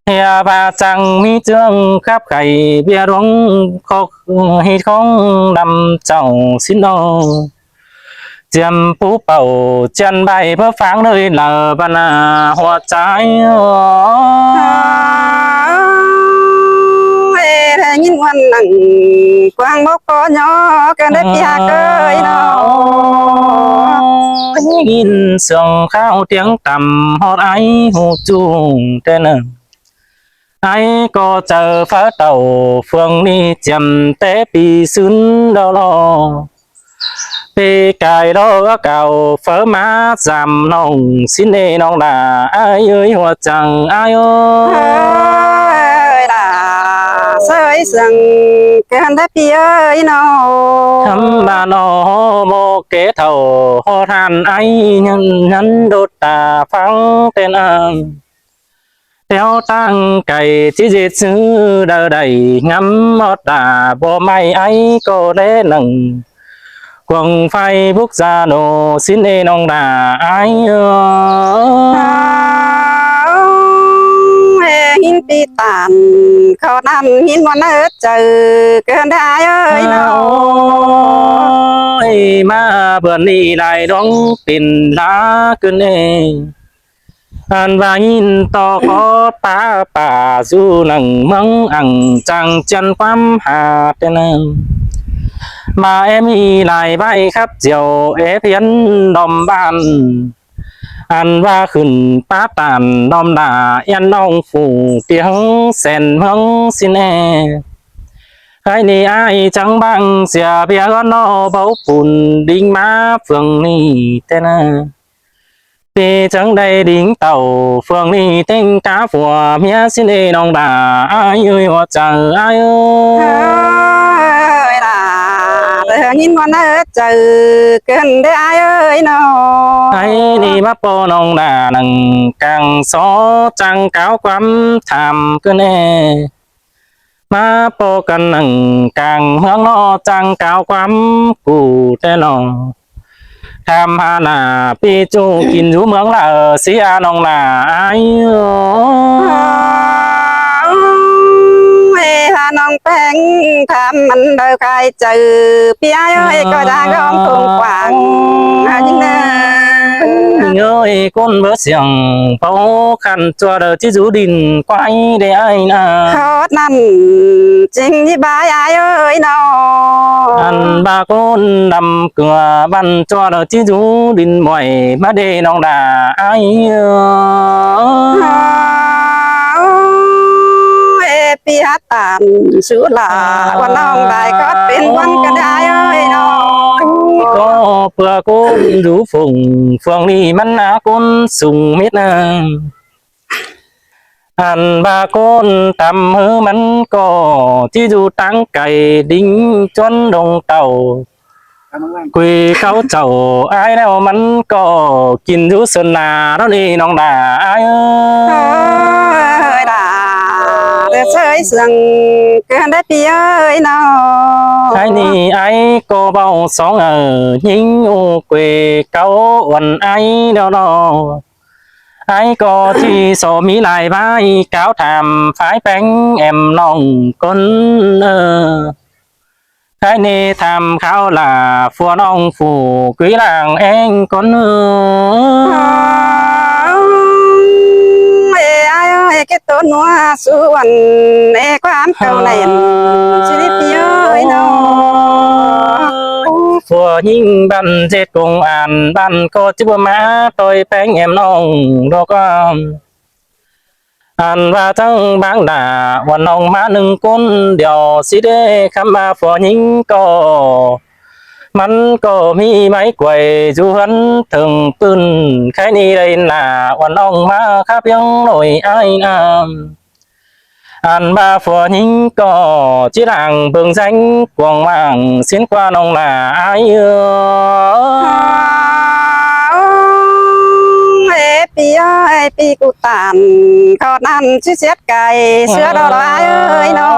ꞌHia ꞌva chắng ꞌmí ꞌchương khắp khay ꞌviạk ꞌluống khóc ꞌhịt khong đăm chảu ꞌsịn ꞌnọ. Chiêm pú pảu chiên ꞌvạy bớ ꞌphắng ꞌlới lả văn à hua chai. Ê, ꞌnhính ꞌmuôn nẳng quang mốc ꞌcọ ꞌnhó, cơn đế pi hák ơi ꞌnọ. ꞌNhính sương kháo tiếng tăm ꞌhọt ai ꞌhụ ꞌchu té ꞌnớ. Ai ꞌcọ chaư phá tảu phường ꞌnị chiêm té pi sưn đo lo. Pi cai lo ꞌcọ cảo phớ ꞌmá dăm ꞌnọng ꞌsịn ê ꞌnọng đa ai ơi hua chăng ai ơi. Ơi, đa sơi sương, cơn đế pi ơi ꞌnọ. Thăm ꞌva ꞌnọ ꞌmô ké thảu ꞌhọt hăn ai nhăn nhăn đốt ta ꞌphắng tên ăn. Téo ꞌtáng cai ꞌchí ꞌdệt ꞌsứ đaư đảy ngắm ꞌhọt đa báu ꞌmạy ai ꞌcọ đé nẳng. Cuông phai búc da nô ꞌsịn ê ꞌnọng đa ai ơi. Ê, ꞌnhính pi tản khảu ꞌnặn ꞌnhính ꞌmuôn ớt chaư cơn đế ai ơi ꞌnọ. Ôi, ꞌmá bươn ꞌnị lai ꞌluống pên lá cơn ê. Ăn ꞌva ꞌnhính ꞌto khót pá pả du nẳng ꞌmướng ăn chăng chiên ꞌquám ha tên ăn. ꞌVa ém ꞌnị lai ꞌvạy khắp chiêu ép hiến đom bản. Ăn ꞌva khửn pá tản đom đa yên ꞌnọng phủ tiếng sen ꞌmướng ꞌsịn ê. Ai ꞌnị ai chắng bang sia ꞌviạk ꞌhướn ꞌnọ báu pun đính ꞌmá phường ꞌnị tên ăn. Pi chắng đảy đính tảu phường ꞌnị ꞌtếng cá phua ꞌmía ꞌsịn ê ꞌnọng đa ai ơi hua chăng ai ơi. Ơi, ꞌhứa ꞌnghín ꞌmuôn ꞌhứa chaư ꞌcứn đé ai ơi ꞌnọ. Ai ꞌnị ꞌmá ꞌpo ꞌnọng ꞌna ꞌnăng cang so chắng cáo ꞌquám tham ꞌcứn ꞌnê. ꞌMá ꞌpo căn ꞌnăng cang ꞌmướng ꞌnọ chắng cáo ꞌquám cu té ꞌnọ. Tham ha ꞌna ꞌpi ꞌchu kin dú ꞌmướng ꞌlạ ꞌsị a ꞌnọng ꞌna ai. Ê, ha ꞌnọng ꞌpéng tham mẳn đaư khai chaư ꞌpi ai ơi, ꞌcọ đang ꞌgóng phung quảng ha ꞌnhính ꞌnớ. ꞌNhính ơi, ꞌcốn báu siêng páo khăn ꞌchua đaư ꞌchí dú đin quái đé ai ꞌna. Khót ꞌnặn chính ꞌnị bái ai ơi ꞌnọ. Ăn ꞌva ꞌcốn đăm ꞌcứa băn ꞌchua đaư ꞌchí dú đin muối ꞌmá đé ꞌnọng ꞌna ai. Ê, ꞌpi hák tản sú lả, ꞌquám ꞌnọng đảy khót pên ꞌquám căn ai ơi ꞌnọ. ꞌCọ ꞌpưa ꞌcốn dú phung, phung ꞌnị mẳn ꞌna ꞌcốn sung mết ꞌna. Ăn ꞌva ꞌcốn tăm ꞌhứ mẳn ꞌcọ ꞌchí dú táng cay đính ꞌchuốn đông tảu. Quì cáu chảu ai ꞌnẹo mẳn ꞌcọ kin dú sơn ꞌna ꞌnọn ꞌnị ꞌnọng ꞌna ai ơi. Ơi đa, đe ꞌsới siêng ꞌcứn đé ꞌpi ơi ꞌnọ. Ai ꞌnị ai ꞌcọ báu song ꞌnhính ꞌu quì cáu uôn ai ꞌnẹo ꞌnọ. Ai ꞌcọ ꞌchí so ꞌmí lai ꞌvái cáo tham phái ꞌpéng ẻm ꞌnọng ꞌcốn ơ. Ai ꞌnị tham kháo lả phua ꞌnọng phủ quí làng ꞌeng ꞌcốn ơ. Ê, ai ơi, ké ꞌtố ꞌnua sú uôn, ê, ꞌquám cáu ꞌnẹn, ꞌchí đé ꞌpi ơi ꞌnọ. Phua ꞌnhính băn ꞌdệt công an băn ꞌcọ ꞌchí báu ꞌmá ꞌtoi ꞌpéng ẻm ꞌnọng ꞌlọ ꞌquám. Ăn ꞌva chắng báng đa uôn ꞌnọng ꞌmá ꞌnưng ꞌcốn điêu ꞌsị đé khắm ꞌva phua ꞌnhính ꞌcọ. Mẳn ꞌcọ ꞌmí ꞌmạy quay dú ꞌhướn thửng ꞌpưn khai ꞌnị đảy lả uôn ꞌnọng ꞌmá khắp ꞌhiếng ꞌnọi ai ꞌnặm. Ăn ꞌva phua ꞌnhính ꞌcọ ꞌchí đang bơng ꞌdáng cuông mảng ꞌsịn ꞌquá ꞌnọng ꞌna ai ơ. Ê, ꞌpi ơi, ꞌpi ꞌcú tản, khót ꞌnặn ꞌchí siết cay, sứa đo đo ai ơi ꞌnọ.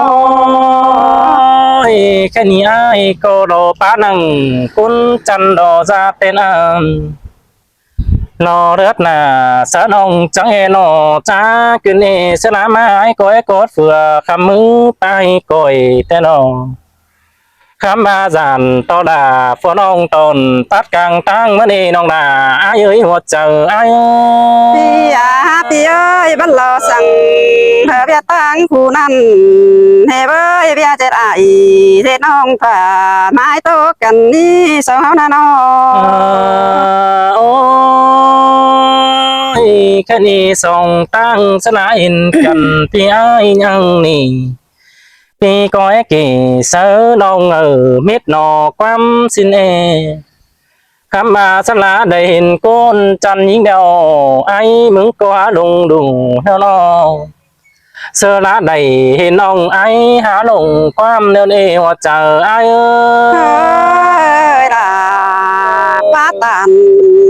Ôi, ꞌkhạy ꞌnị ai ꞌcọ đo pá ꞌnăng, ꞌcốn chăn đo da tên ăn. ꞌNo ꞌlượt ꞌna, sa ꞌnọng chắng ê ꞌnọ, chá ꞌcứn ê, sa ꞌna ꞌmá ai ꞌcọ ê cốt phưa, khắm ꞌmứ pay ꞌcoi té ꞌnọ. Khắm ꞌva dản ꞌto đa, phua ꞌnọng tỏn, tắt cang ꞌtáng ꞌmá ꞌnị ꞌnọng đa, ai ơi, hua chaư ai ơi. ꞌPi a, ꞌpi ơi, băn lo săng, hơ ꞌviạk ꞌtáng khu ꞌnặn, hê ꞌvới, ꞌviạk ꞌdệt ai, ꞌdệt ꞌnọng ꞌphạ, ꞌmái ꞌtố căn ꞌnị, song ꞌháu ꞌna ꞌnọ. Ơ, ôi, ꞌkhạy ꞌnị song ꞌtáng sa ꞌna hên căn ꞌpi ai ꞌnhắng ꞌnị. ꞌPi ꞌcoi kỉ sáư ꞌnọng ơ mết ꞌnọ ꞌquám ꞌsịn ê. Khắm ꞌva sa ꞌna đảy hên ꞌcốn chăn ꞌnhính đeo, ai ꞌmứng ꞌcọ hả lông đu ꞌhéo ꞌnọ. Sa ꞌna đảy hên ꞌnọng ai hả lông ꞌquám ꞌnẹo ê hua chaư ai ơi. Ơi đa, pá tản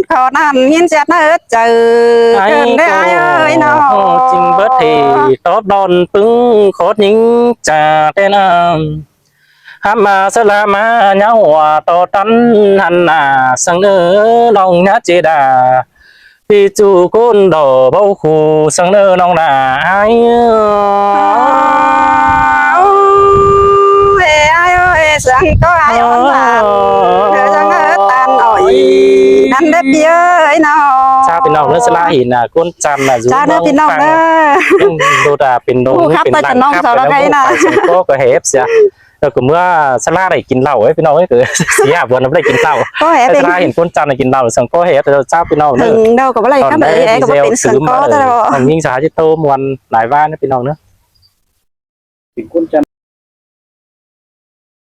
khót ꞌnặn ꞌnhính siết ꞌna ứt chaư. Ai ꞌcứn đé ai ơi ꞌnọ. Chính bớt thì tóp đon ꞌpứng khót ꞌnhính cha tên ăn. Hăm ꞌma sa ꞌla ꞌmá ꞌnhá hua ꞌto ꞌtăn hăn nả săng ꞌnớ ꞌnọng ꞌnhá ꞌchí đa. ꞌPi ꞌchu ꞌcốn đỏ báu khu săng ꞌnớ ꞌnọng đa ai. Ơ, ê, ai ơi, săng ꞌcọ ai ón ꞌmắn. Ơ, săng ꞌnớ ꞌtan ỏi. Năn đé ꞌpi ơi ꞌnọ. Sa ꞌpi ꞌnọng ꞌnớ sa ꞌla hên nả ꞌcốn chăn nả dú. Sa ꞌnớ ꞌpi ꞌnọng ꞌnớ. Đô đa pên đô khắp pên ta lăng chăn khắp ꞌnọng sau ꞌnớ đó ꞌnhắng ngay nả. Săng ꞌcọ ꞌcọ hép sia. Rồi ꞌcọ ꞌmưa sa ꞌla đảy kin lảu ꞌnớ ꞌpi ꞌnọng ꞌnớ ꞌcọ sia buôn ꞌnớ đảy kin lảu. ꞌCọ hép. Sa ꞌla hên ꞌcốn chăn đảy kin lảu săng ꞌcọ hép ta ꞌchạ ꞌpi ꞌnọng ꞌnớ. Đô ꞌcọ ꞌva đảy khắp ꞌnớ ꞌcọ ꞌva đảy săng ꞌcọ ta ꞌnhắng ꞌnhính sa ꞌchí ꞌtố ꞌmuôn lai ꞌva ꞌnớ ꞌpi ꞌnọng ꞌnớ. Kin ꞌcốn chăn.